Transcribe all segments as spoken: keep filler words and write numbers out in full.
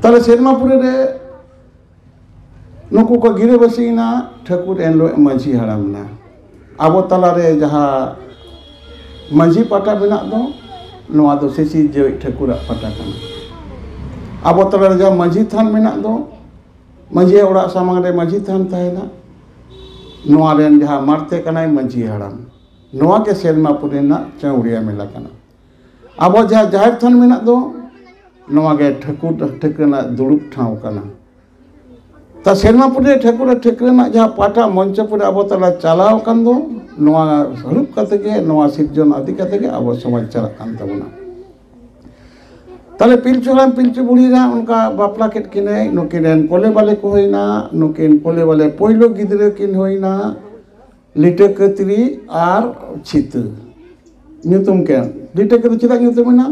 ᱛᱟᱦᱞᱮ ᱥᱮᱨᱢᱟᱯᱩᱨᱤ ᱨᱮ ᱱᱩᱠᱩ ᱠᱚ ᱜᱤᱨᱟᱹᱵᱟᱹᱥᱤᱭᱮᱱᱟ, ᱴᱷᱟᱹᱠᱩᱨ ᱮᱱᱦᱤᱞᱳᱜ ᱢᱟᱹᱡᱷᱤ ᱦᱟᱲᱟᱢ ᱮᱱᱟ᱾ ᱟᱵᱚ ᱛᱟᱞᱟᱨᱮ ᱡᱟᱦᱟᱸ ᱢᱟᱹᱡᱷᱤ ᱯᱟᱴᱟ ᱢᱮᱱᱟᱜ ᱫᱚ, ᱱᱚᱣᱟ ᱫᱚ ᱥᱤᱥᱤᱨ ᱡᱟᱹᱣᱤᱡ ᱴᱷᱟᱹᱠᱩᱨᱟᱜ ᱯᱟᱴᱟ ᱠᱟᱱᱟ᱾ ᱟᱵᱚ ᱛᱟᱞᱟᱨᱮ ᱡᱟᱦᱟᱸ ᱢᱟᱹᱡᱷᱤ ᱛᱷᱟᱱ ᱢᱮᱱᱟᱜ ᱫᱚ, ᱢᱟᱹᱡᱷᱤ ᱚᱲᱟᱜ ᱥᱟᱢᱟᱝ ᱨᱮ ᱢᱟᱹᱡᱷᱤ ᱛᱷᱟᱱ ᱛᱟᱦᱮᱱᱟ, ᱱᱚᱣᱟ ᱨᱮᱱ ᱡᱟᱦᱟᱸ ᱢᱟᱨᱛᱮ ᱠᱟᱱᱟᱭ ᱢᱟᱹᱡᱷᱤ ᱦᱟᱲᱟᱢ᱾ ᱱᱚᱣᱟ ᱜᱮ ᱥᱮᱨᱢᱟᱯᱩᱨᱤ ᱨᱮᱱᱟᱜ ᱪᱟᱹᱣᱲᱤᱭᱟ ᱢᱮᱞᱟ ᱠᱟᱱᱟ᱾ ᱟᱵᱚ ᱡᱟᱦᱟᱸ ᱡᱟᱦᱮᱨ ᱛᱷᱟᱱ ᱢᱮᱱᱟᱜ ᱫᱚ, ᱱᱚᱣᱟ ᱜᱮ ᱴᱷᱟᱹᱠᱩᱨ ᱴᱷᱟᱹᱠᱨᱟᱹ ᱨᱮᱱᱟᱜ ᱫᱩᱲᱩᱵ ᱴᱷᱟᱶ ᱠᱟᱱᱟ᱾ ᱛᱟ ᱥᱮᱨᱢᱟᱯᱩᱨᱤ ᱨᱮ ᱴᱷᱟᱹᱠᱩᱨ ᱴᱷᱟᱹᱠᱨᱟᱹ ᱨᱮᱱᱟᱜ ᱡᱟᱦᱟᱸ ᱯᱟᱴᱟ ᱢᱚᱧᱪᱚᱯᱩᱨᱤ ᱟᱵᱚ ᱛᱟᱞᱟ ᱪᱟᱞᱟᱣ ᱟᱠᱟᱱ ᱫᱚ, ᱱᱚᱣᱟ ᱨᱩᱯ ᱠᱟᱛᱮ ᱜᱮ, ᱱᱚᱣᱟ ᱥᱤᱨᱡᱚᱱ ᱟᱹᱫᱤ ᱠᱟᱛᱮ ᱜᱮ ᱟᱵᱚ ᱥᱚᱢᱟᱡᱽ ᱪᱟᱞᱟᱜ ᱠᱟᱱ ᱛᱟᱵᱚᱱᱟ᱾ ᱛᱟᱦᱞᱮ ᱯᱤᱞᱪᱩ ᱦᱟᱲᱟᱢ ᱯᱤᱞᱪᱩ ᱵᱩᱲᱦᱤ ᱨᱮ ᱚᱱᱠᱟ ᱵᱟᱯᱞᱟ ᱠᱮᱫ ᱠᱤᱱᱟᱹᱭ, ᱱᱩᱠᱤᱱ ᱨᱮᱱ ᱠᱚᱞᱮ ᱵᱟᱞᱮ ᱠᱚ ᱦᱩᱭᱱᱟ, ᱱᱩᱠᱤᱱ ᱠᱚᱞᱮ ᱵᱟᱞᱮ ᱯᱳᱭᱞᱳ ᱜᱤᱫᱽᱨᱟᱹ ᱠᱤᱱ ᱦᱩᱭᱱᱟ ᱞᱤᱴᱟᱹ ᱠᱟᱹᱛᱨᱤ ᱟᱨ ᱪᱷᱤᱛᱟᱹ᱾ ᱧᱩᱛᱩᱢ ᱠᱮᱱ ᱞᱤᱴᱟᱹ ᱠᱟᱹᱛᱨᱤ ᱪᱮᱫᱟᱜ ᱧᱩᱛᱩᱢ ᱮᱱᱟ?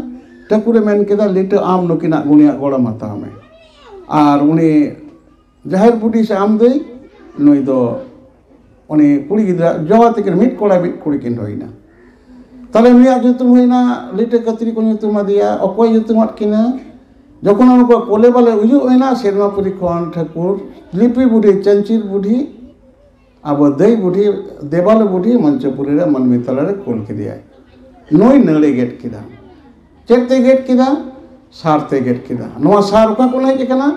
ᱴᱷᱟᱹᱠᱩᱨᱮ ᱢᱮᱱ ᱠᱮᱫᱟ, "ᱞᱤᱴᱟᱹ, ᱟᱢ ᱱᱩᱠᱤᱱᱟᱜ ᱜᱩᱱᱤᱭᱟᱜ ᱜᱚᱲᱚᱢ ᱦᱟᱛᱟᱣ ᱢᱮ, ᱟᱨ ᱩᱱᱤ ᱡᱟᱦᱮᱨ ᱵᱩᱰᱷᱤ ᱥᱮ ᱟᱢ ᱫᱟᱹᱭ, ᱱᱩᱭ ᱫᱚ ᱩᱱᱤ ᱠᱩᱲᱤ ᱜᱤᱫᱽᱨᱟᱹ ᱡᱟᱶᱟᱭ ᱛᱟᱹᱠᱤᱱ ᱢᱤᱫ ᱠᱚᱲᱟ ᱢᱤᱫ ᱠᱩᱲᱤ ᱠᱤᱱ ᱦᱩᱭᱱᱟ᱾ ᱛᱟᱦᱞᱮ ᱱᱩᱭᱟᱜ ᱧᱩᱛᱩᱢ ᱦᱩᱭᱱᱟ ᱞᱤᱴᱟᱹ ᱠᱟᱹᱛᱨᱤ ᱠᱚ ᱧᱩᱛᱩᱢ ᱟᱫᱮᱭᱟ᱾ ᱚᱠᱚᱭ ᱧᱩᱛᱩᱢᱟᱫ ᱠᱤᱱᱟ? ᱡᱚᱠᱷᱚᱱ ᱩᱱᱠᱩ ᱠᱚᱞᱮ ᱵᱟᱞᱮ ᱩᱭᱩᱜ ᱮᱱᱟ, ᱥᱮᱨᱢᱟᱯᱩᱨᱤ ᱠᱷᱚᱱ ᱴᱷᱟᱹᱠᱩᱨ ᱞᱤᱯᱤ ᱵᱩᱰᱷᱤ, ᱪᱟᱹᱧᱪᱤᱨ ᱵᱩᱰᱷᱤ, ᱟᱵᱚ ᱫᱟᱹᱭ ᱵᱩᱰᱷᱤ, ᱫᱮᱵᱟᱞᱳ ᱵᱩᱰᱷᱤ ᱢᱚᱧᱪᱚᱯᱩᱨᱤ ᱨᱮ ᱢᱟᱹᱱᱢᱤ ᱛᱟᱞᱟᱨᱮ ᱠᱩᱞ ᱠᱮᱫᱮᱭᱟᱭ᱾ ᱱᱩᱭ ᱱᱟᱹᱲᱮ ᱜᱮᱫ ᱠᱮᱫᱟ᱾ ᱪᱮᱫ ᱛᱮ ᱜᱮᱫ ᱠᱮᱫᱟ? ᱥᱟᱨ ᱛᱮ ᱜᱮᱫ ᱠᱮᱫᱟ᱾ ᱱᱚᱣᱟ ᱥᱟᱨ ᱚᱠᱟ ᱠᱷᱚᱱ ᱦᱮᱡ ᱟᱠᱟᱱᱟ?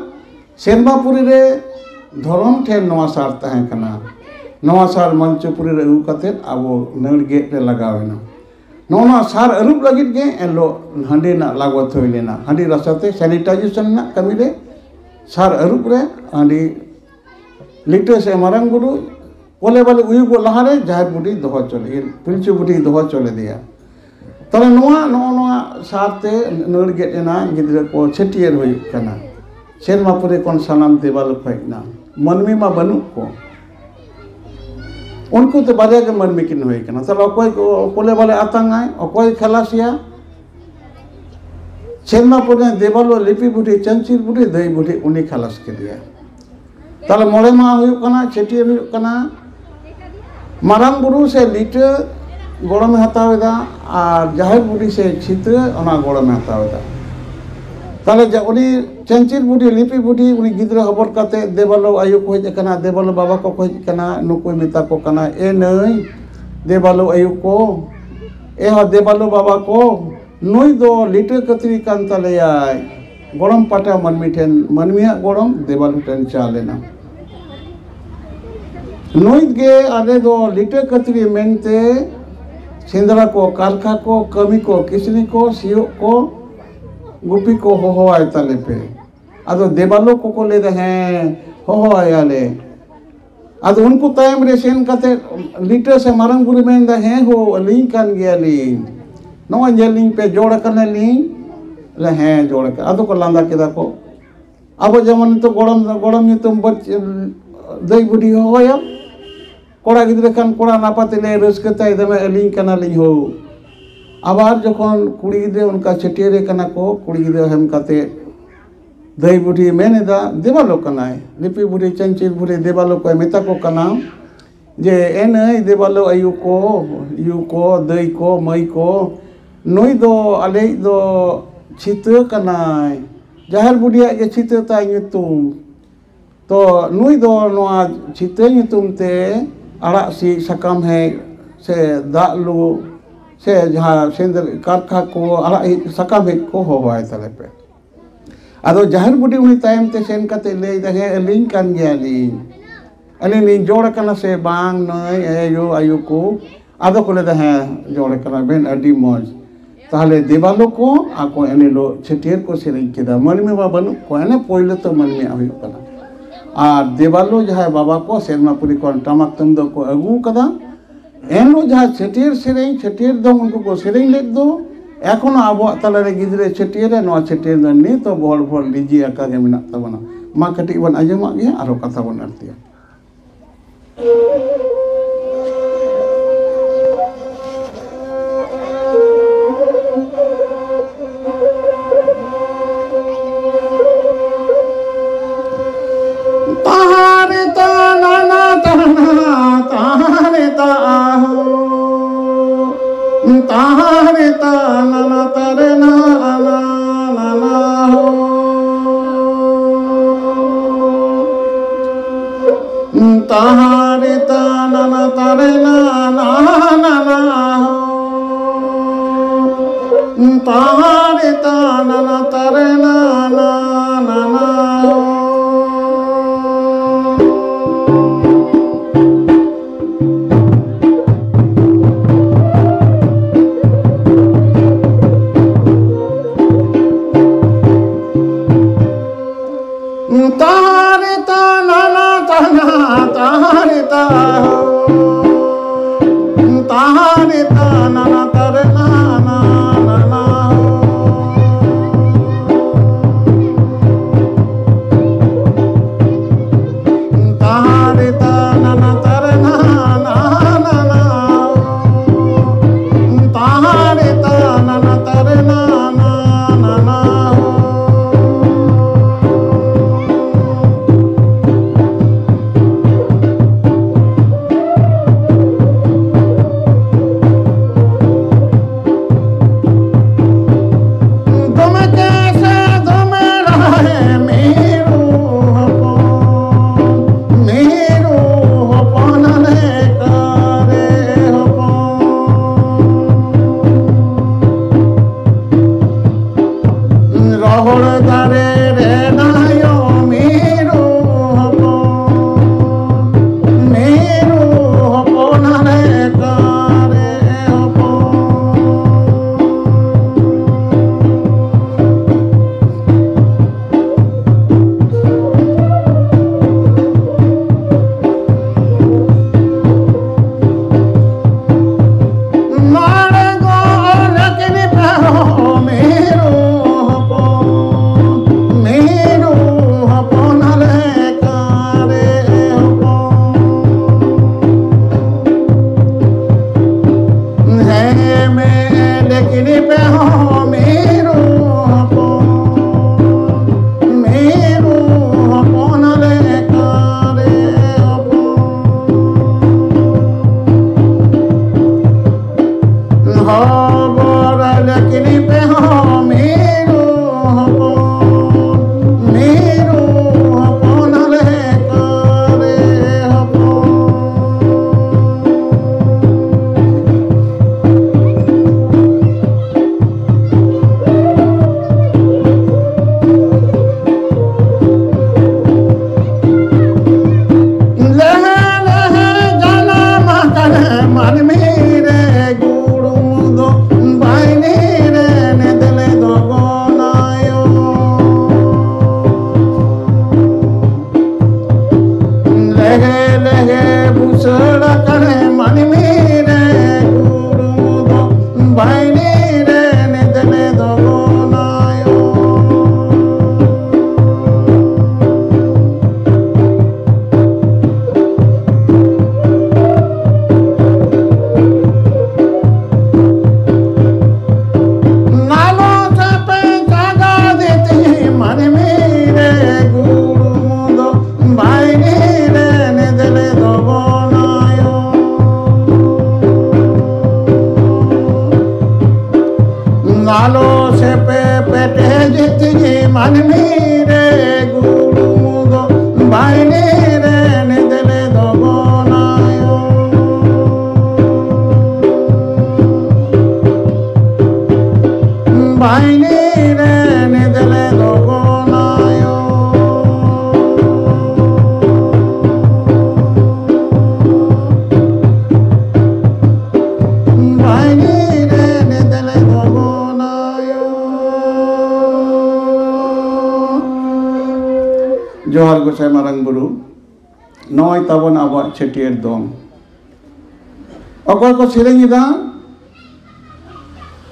ᱥᱮᱨᱢᱟᱯᱩᱨᱤ ᱨᱮ ᱫᱷᱚᱨᱚᱢ ᱴᱷᱮᱱ ᱱᱚᱣᱟ ᱥᱟᱨ ᱛᱟᱦᱮᱸ ᱠᱟᱱᱟ᱾ ᱱᱚᱣᱟ ᱥᱟᱨ ᱢᱚᱧᱪᱚᱯᱩᱨᱤ ᱨᱮ ᱟᱹᱜᱩ ᱠᱟᱛᱮᱫ ᱟᱵᱚ ᱱᱟᱹᱲ ᱜᱮᱫ ᱨᱮ ᱞᱟᱜᱟᱣ ᱮᱱᱟ᱾ ᱱᱚᱜᱼᱚ ᱱᱚᱣᱟ ᱥᱟᱨ ᱟᱹᱨᱩᱵ ᱞᱟᱹᱜᱤᱫ ᱜᱮ ᱮᱱᱦᱤᱞᱳᱜ ᱦᱟᱺᱰᱤ ᱨᱮᱱᱟᱜ ᱞᱟᱜᱚᱛ ᱦᱩᱭ ᱞᱮᱱᱟ᱾ ᱦᱟᱺᱰᱤ ᱨᱟᱥᱟ ᱛᱮ sanitization ᱨᱮᱱᱟᱜ ᱠᱟᱹᱢᱤ ᱨᱮ ᱥᱟᱨ ᱟᱹᱨᱩᱵ ᱨᱮ ᱦᱟᱺᱰᱤ ᱞᱤᱴᱟᱹ ᱥᱮ ᱢᱟᱨᱟᱝ ᱵᱩᱨᱩ ᱠᱚᱞᱮ ᱵᱟᱞᱮ ᱩᱭᱩᱜᱚᱜ ᱞᱟᱦᱟᱨᱮ ᱡᱟᱦᱮᱨ ᱵᱩᱰᱷᱤ ᱫᱚᱦᱚ ᱦᱚᱪᱚ ᱞᱮᱫᱮᱭᱟ, ᱯᱤᱞᱪᱩ ᱵᱩᱰᱷᱤ ᱫᱚᱦᱚ ᱦᱚᱪᱚ ᱞᱮᱫᱮᱭᱟ᱾ ᱛᱟᱦᱞᱮ ᱱᱚᱣᱟ, ᱱᱚᱜᱼᱚ ᱱᱚᱣᱟ ᱥᱟᱨ ᱛᱮ ᱱᱟᱹᱲ ᱜᱮᱫ ᱮᱱᱟ, ᱜᱤᱫᱽᱨᱟᱹ ᱠᱚ ᱪᱷᱟᱹᱴᱭᱟᱹᱨ ᱦᱩᱭᱩᱜ ᱠᱟᱱᱟ᱾ ᱥᱮᱨᱢᱟᱯᱩᱨᱤ ᱠᱷᱚᱱ ᱥᱟᱱᱟᱢ ᱫᱮᱵᱟᱞᱳᱠ ᱦᱮᱡ ᱮᱱᱟ᱾ ᱢᱟᱹᱱᱢᱤ ᱢᱟ ᱵᱟᱹᱱᱩᱜ ᱠᱚ᱾ ᱩᱱᱠᱩ ᱛᱮ ᱵᱟᱨᱭᱟ ᱜᱮ ᱢᱟᱹᱱᱢᱤ ᱠᱤᱱ ᱦᱩᱭ ᱠᱟᱱᱟ᱾ ᱛᱟᱦᱞᱮ ᱚᱠᱚᱭ ᱠᱚ ᱠᱚᱞᱮ ᱵᱟᱞᱮ ᱟᱛᱟᱝᱟᱭ, ᱚᱠᱚᱭ ᱠᱷᱟᱞᱟᱥᱮᱭᱟ? ᱥᱮᱨᱢᱟᱯᱩᱨᱤ ᱨᱮᱱ ᱫᱮᱵᱟᱞᱳ ᱞᱤᱯᱤ ᱵᱩᱰᱷᱤ, ᱪᱟᱹᱧᱪᱤᱨ ᱵᱩᱰᱷᱤ, ᱫᱟᱹᱭ ᱵᱩᱰᱷᱤ, ᱩᱱᱤ ᱠᱷᱟᱞᱟᱥ ᱠᱮᱫᱮᱭᱟ᱾ ᱛᱟᱦᱞᱮ ᱢᱚᱬᱮ ᱢᱟᱦᱟ ᱦᱩᱭᱩᱜ ᱠᱟᱱᱟ, ᱪᱷᱟᱹᱴᱭᱟᱹᱨ ᱦᱩᱭᱩᱜ ᱠᱟᱱᱟ᱾ ᱢᱟᱨᱟᱝ ᱵᱩᱨᱩ ᱥᱮ ᱞᱤᱴᱟᱹ ᱜᱚᱲᱚᱢᱮ ᱦᱟᱛᱟᱣ ᱮᱫᱟ, ᱟᱨ ᱡᱟᱦᱮᱨ ᱵᱩᱰᱷᱤ ᱥᱮ ᱪᱷᱤᱛᱟᱹ ᱚᱱᱟ ᱜᱚᱲᱚᱢᱮ ᱦᱟᱛᱟᱣ ᱮᱫᱟ᱾ ᱛᱟᱦᱞᱮ ᱡᱟ-, ᱩᱱᱤ ᱪᱟᱧᱪᱤᱨ ᱵᱩᱰᱷᱤ, ᱞᱤᱯᱤ ᱵᱩᱰᱷᱤ, ᱩᱱᱤ ᱜᱤᱫᱽᱨᱟᱹ ᱦᱚᱵᱚᱨ ᱠᱟᱛᱮ ᱫᱮᱵᱟᱞᱳ ᱟᱭᱳ ᱠᱚ ᱦᱮᱡ ᱟᱠᱟᱱᱟ, ᱫᱮᱵᱟᱞᱳ ᱵᱟᱵᱟ ᱠᱚ ᱠᱚ ᱦᱮᱡ ᱟᱠᱟᱱᱟ, ᱱᱩᱠᱩᱭ ᱢᱮᱛᱟ ᱠᱚ ᱠᱟᱱᱟ, "ᱮ ᱱᱟᱹᱭ, ᱫᱮᱵᱟᱞᱳ ᱟᱭᱳ ᱠᱚ, ᱮ ᱦᱚ ᱫᱮᱵᱟᱞᱳ ᱵᱟᱵᱟ ᱠᱚ, ᱱᱩᱭ ᱫᱚ ᱞᱤᱴᱟᱹ ᱠᱟᱹᱛᱨᱤ ᱠᱟᱱ ᱛᱟᱞᱮᱭᱟᱭ, ᱜᱚᱲᱚᱢ ᱯᱟᱴᱟ ᱢᱟᱹᱱᱢᱤ ᱴᱷᱮᱱ, ᱢᱟᱹᱱᱢᱤᱭᱟᱜ ᱜᱚᱲᱚᱢ ᱫᱮᱵᱟᱞᱳ ᱴᱷᱮᱱ ᱪᱟᱞ ᱮᱱᱟ᱾ ᱱᱩᱭ ᱜᱮ ᱟᱞᱮ ᱫᱚ ᱞᱤᱴᱟᱹ ᱠᱟᱹᱛᱨᱤ ᱢᱮᱱᱛᱮ ᱥᱮᱸᱫᱽᱨᱟ ᱠᱚ, ᱠᱟᱨᱠᱷᱟ ᱠᱚ, ᱠᱟᱹᱢᱤ ᱠᱚ, ᱠᱤᱥᱱᱤ ᱠᱚ, ᱥᱤᱭᱳᱜ ᱠᱚ, ᱜᱩᱯᱤ ᱠᱚ ᱦᱚᱦᱚᱣᱟᱭ ᱛᱟᱞᱮ ᱯᱮ᱾" ᱟᱫᱚ ᱫᱮᱵᱟᱞᱳ ᱠᱚᱠᱚ ᱞᱟᱹᱭᱫᱟ, "ᱦᱮᱸ, ᱦᱚᱦᱚᱣᱟᱭᱟᱞᱮ᱾" ᱟᱫᱚ ᱩᱱᱠᱩ ᱛᱟᱭᱚᱢ ᱨᱮ ᱥᱮᱱ ᱠᱟᱛᱮ ᱞᱤᱴᱟᱹ ᱥᱮ ᱢᱟᱨᱟᱝ ᱵᱩᱨᱩ ᱢᱮᱱᱫᱟ, "ᱦᱮᱸ ᱦᱳ, ᱟᱹᱞᱤᱧ ᱠᱟᱱ ᱜᱮᱭᱟᱞᱤᱧ, ᱱᱚᱜᱼᱚᱭ ᱧᱮᱞ ᱞᱤᱧ ᱯᱮ, ᱡᱚᱲ ᱟᱠᱟᱱᱟᱞᱤᱧ᱾" ᱞᱮ, "ᱦᱮᱸ, ᱡᱚᱲ ᱟᱠᱟᱱᱟ᱾" ᱟᱫᱚ ᱠᱚ ᱞᱟᱸᱫᱟ ᱠᱮᱫᱟ ᱠᱚ᱾ ᱟᱵᱚ ᱡᱮᱢᱚᱱ ᱱᱤᱛᱚᱜ ᱜᱚᱲᱚᱢ, ᱜᱚᱲᱚᱢ ᱧᱩᱛᱩᱢ ᱵᱟᱹᱪ-, ᱫᱟᱹᱭ ᱵᱩᱰᱷᱤ ᱦᱚᱦᱚᱭᱟ, ᱠᱚᱲᱟ ᱜᱤᱫᱽᱨᱟᱹ ᱠᱷᱟᱱ ᱠᱚᱲᱟ ᱱᱟᱯᱟᱛᱮ ᱞᱮ ᱨᱟᱹᱥᱠᱟᱹ ᱛᱟᱭ, ᱫᱚᱢᱮ ᱟᱹᱞᱤᱧ ᱠᱟᱱᱟᱞᱤᱧ ᱦᱳ᱾ ᱟᱵᱟᱨ ᱡᱚᱠᱷᱚᱱ ᱠᱩᱲᱤ ᱜᱤᱫᱽᱨᱟᱹ ᱚᱱᱠᱟ ᱪᱷᱟᱹᱴᱭᱟᱹᱨᱮ ᱠᱟᱱᱟ ᱠᱚ, ᱠᱩᱲᱤ ᱜᱤᱫᱽᱨᱟᱹ ᱦᱮᱢ ᱠᱟᱛᱮ ᱫᱟᱹᱭ ᱵᱩᱰᱷᱤ ᱢᱮᱱ ᱮᱫᱟ, ᱫᱮᱵᱟᱞᱳ ᱠᱟᱱᱟᱭ, ᱞᱤᱯᱤ ᱵᱩᱰᱷᱤ, ᱪᱟᱧᱪᱤᱞ ᱵᱩᱰᱷᱤ ᱫᱮᱵᱟᱞᱳ ᱠᱚᱭ ᱢᱮᱛᱟ ᱠᱚ ᱠᱟᱱᱟ ᱡᱮ, "ᱮ ᱱᱟᱹᱭ ᱫᱮᱵᱟᱞᱳ ᱟᱭᱳ ᱠᱚ, ᱭᱩ ᱠᱚ, ᱫᱟᱹᱭ ᱠᱚ, ᱢᱟᱹᱭ ᱠᱚ, ᱱᱩᱭ ᱫᱚ ᱟᱞᱮᱭᱤᱡ ᱫᱚ ᱪᱷᱤᱛᱟᱹ ᱠᱟᱱᱟᱭ, ᱡᱟᱦᱮᱨ ᱵᱩᱰᱷᱤᱭᱟᱜ ᱜᱮ ᱪᱷᱤᱛᱟᱹ ᱛᱟᱭ ᱧᱩᱛᱩᱢ᱾ ᱛᱚ ᱱᱩᱭ ᱫᱚ ᱱᱚᱣᱟ ᱪᱷᱤᱛᱟᱹ ᱧᱩᱛᱩᱢ ᱛᱮ ᱟᱲᱟᱜ ᱥᱤᱫ, ᱥᱟᱠᱟᱢ ᱦᱮᱡ, ᱥᱮ ᱫᱟᱜ ᱞᱩ, ᱥᱮ ᱡᱟᱦᱟᱸ ᱥᱮᱸᱫᱽᱨᱟ ᱠᱟᱨᱠᱷᱟ ᱠᱚ ᱟᱲᱟᱜ ᱦᱮᱡ, ᱥᱟᱠᱟᱢ ᱦᱮᱡ ᱠᱚ ᱦᱚᱦᱚᱣᱟᱭ ᱛᱟᱞᱮ ᱯᱮ᱾" ᱟᱫᱚ ᱡᱟᱦᱮᱨ ᱵᱩᱰᱷᱤ ᱩᱱᱤ ᱛᱟᱭᱚᱢ ᱛᱮ ᱥᱮᱱ ᱠᱟᱛᱮ ᱞᱟᱹᱭ ᱮᱫᱟ, "ᱦᱮᱸ, ᱟᱹᱞᱤᱧ ᱠᱟᱱ ᱜᱮᱭᱟᱞᱤᱧ, ᱟᱹᱞᱤᱧ ᱞᱤᱧ ᱡᱚᱲ ᱟᱠᱟᱱᱟ ᱥᱮ ᱵᱟᱝ, ᱱᱟᱹᱭ ᱟᱭᱳ, ᱟᱭᱳ ᱠᱚ?" ᱟᱫᱚ ᱠᱚ ᱞᱟᱹᱭ ᱮᱫᱟ, "ᱦᱮᱸ, ᱡᱚᱲ ᱟᱠᱟᱱᱟ ᱵᱮᱱ, ᱟᱹᱰᱤ ᱢᱚᱡᱽ᱾" ᱛᱟᱦᱞᱮ ᱫᱮᱵᱟᱞᱳ ᱠᱚ ᱟᱠᱚ ᱮᱱ ᱦᱤᱞᱳᱜ ᱪᱷᱟᱹᱴᱭᱟᱹᱨ ᱠᱚ ᱥᱮᱨᱮᱧ ᱠᱮᱫᱟ᱾ ᱢᱟᱹᱱᱢᱤ ᱢᱟ ᱵᱟᱹᱱᱩᱜ ᱠᱚᱣᱟ, ᱮᱱᱮ ᱯᱳᱭᱞᱳ ᱛᱚ ᱢᱟᱹᱱᱢᱤᱭᱟᱜ ᱦᱩᱭᱩᱜ ᱠᱟᱱᱟ᱾ ᱟᱨ ᱫᱮᱵᱟᱞᱳ ᱡᱟᱦᱟᱸᱭ ᱵᱟᱵᱟ ᱠᱚ ᱥᱮᱨᱢᱟᱯᱩᱨᱤ ᱠᱷᱚᱱ ᱴᱟᱢᱟᱠ ᱛᱩᱢᱫᱟᱜ ᱠᱚ ᱟᱹᱜᱩ ᱟᱠᱟᱫᱟ, ᱮᱱᱦᱤᱞᱳᱜ ᱡᱟᱦᱟᱸ ᱪᱷᱟᱹᱴᱭᱟᱹᱨ ᱥᱮᱨᱮᱧ, ᱪᱷᱟᱹᱴᱭᱟᱹᱨ ᱫᱚᱝ ᱩᱱᱠᱩ ᱠᱚ ᱥᱮᱨᱮᱧ ᱞᱮᱫ ᱫᱚ, ᱮᱠᱷᱚᱱᱳ ᱟᱵᱚᱣᱟᱜ ᱛᱟᱞᱟᱨᱮ ᱜᱤᱫᱽᱨᱟᱹ ᱪᱷᱟᱹᱴᱭᱟᱹᱨ ᱨᱮ ᱱᱚᱣᱟ ᱪᱷᱟᱹᱴᱭᱟᱹᱨ ᱫᱚ ᱱᱤᱛ ᱦᱚᱸ ᱵᱚᱦᱚᱲ ᱵᱚᱦᱚᱲ ᱰᱤᱡᱮ ᱟᱠᱟ ᱜᱮ ᱢᱮᱱᱟᱜ ᱛᱟᱵᱚᱱᱟ᱾ ᱢᱟ ᱠᱟᱹᱴᱤᱡ ᱵᱚᱱ ᱟᱸᱡᱚᱢᱟᱜ ᱜᱮᱭᱟ, ᱟᱨᱦᱚᱸ ᱠᱟᱛᱷᱟ ᱵᱚᱱ ᱟᱹᱲᱛᱤᱭᱟ᱾ ᱛᱟᱦᱟᱨᱮ ᱛᱟ ᱱᱟᱱᱟ ᱛᱟᱱᱟ, ᱛᱟᱦᱟᱨᱮ ᱛᱟ ᱟᱦᱳ, ᱛᱟᱦᱟᱨᱮ ᱛᱟ ᱱᱟᱱᱟ ᱛᱟᱨᱮ ᱱᱟ ᱟᱱᱟ, ᱱᱟᱱᱟ ᱦᱳ᱾ ᱛᱟᱦᱟᱨᱤ ᱛᱟᱱᱟᱱᱟ ᱛᱟᱨᱮ ᱱᱟᱱᱟ ᱱᱟᱱᱟ ᱦᱳ᱾ ᱛᱟᱦᱟᱨᱤ ᱛᱟᱱᱟᱱᱟ ᱛᱟᱨᱮ ᱱᱟᱱᱟ ᱱᱟᱱᱟ ᱦᱳ᱾ ᱛᱟᱦᱟᱨᱤ ᱛᱟᱱᱟᱱᱟ ᱛᱟᱱᱟ ᱛᱟᱦᱟᱨᱤ ᱛᱟᱦᱳ᱾ ᱛᱟᱦᱟᱨᱤ ᱛᱟᱱᱟᱱᱟ ᱛᱟᱨᱮ ᱱᱟᱱᱟ ᱱᱟᱱᱟ ᱦᱳ᱾ ᱛᱟᱦᱟᱨᱤ ᱛᱟᱱᱟᱱᱟ ᱛᱟᱨᱮ ᱱᱟᱱᱟ ᱱᱟᱱᱟ ᱦᱳ᱾ ᱛᱟᱦᱟᱨᱤ ᱛᱟᱱᱟᱱᱟ ᱛᱟᱨᱮ ᱱᱟᱱᱟ ᱱᱟᱱᱟ ᱦᱳ᱾ ᱫᱚᱢᱮ ᱪᱮᱥᱮ ᱫᱚᱢᱮ ᱨᱟᱦᱮ ᱢᱤᱨᱩ ᱦᱚᱯᱚᱱ, ᱢᱤᱨᱩ ᱦᱚᱯᱚᱱ ᱞᱮᱠᱟ ᱨᱮ ᱦᱚᱯᱚᱱ᱾ ᱨᱚᱦᱚᱲ ᱫᱟᱨᱮ ᱨᱮ ᱱᱟᱭᱚ ᱢᱤᱨᱩ ᱦᱚᱯᱚᱱ, ᱢᱤᱨᱩ ᱦᱚᱯᱚᱱ ᱞᱮᱠᱟ ᱨᱮ ᱦᱚᱯᱚᱱ᱾ ᱨᱮ ᱜᱩᱨᱩ ᱫᱚ ᱵᱟᱭᱱᱤ ᱨᱮ ᱱᱮᱫᱮᱞᱮ ᱫᱚ ᱜᱚᱱᱟᱭᱚ᱾ ᱵᱟᱭᱱᱤ ᱨᱮ ᱱᱮᱫᱮᱞᱮ ᱫᱚ ᱜᱚᱱᱟᱭᱚ᱾ ᱵᱟᱭᱱᱤ ᱨᱮ ᱱᱮᱫᱮᱞᱮ ᱫᱚ ᱜᱚᱱᱟᱭᱚ᱾ ᱡᱚᱦᱟᱨ ᱜᱚᱸᱥᱟᱭ ᱢᱟᱨᱟᱝ ᱵᱩᱨᱩ᱾ ᱱᱚᱜᱼᱚᱭ ᱛᱟᱵᱚᱱ ᱟᱵᱚᱣᱟᱜ ᱪᱷᱟᱹᱴᱭᱟᱹᱨ ᱫᱚᱝ᱾ ᱚᱠᱚᱭ ᱠᱚ ᱥᱮᱨᱮᱧ ᱮᱫᱟ?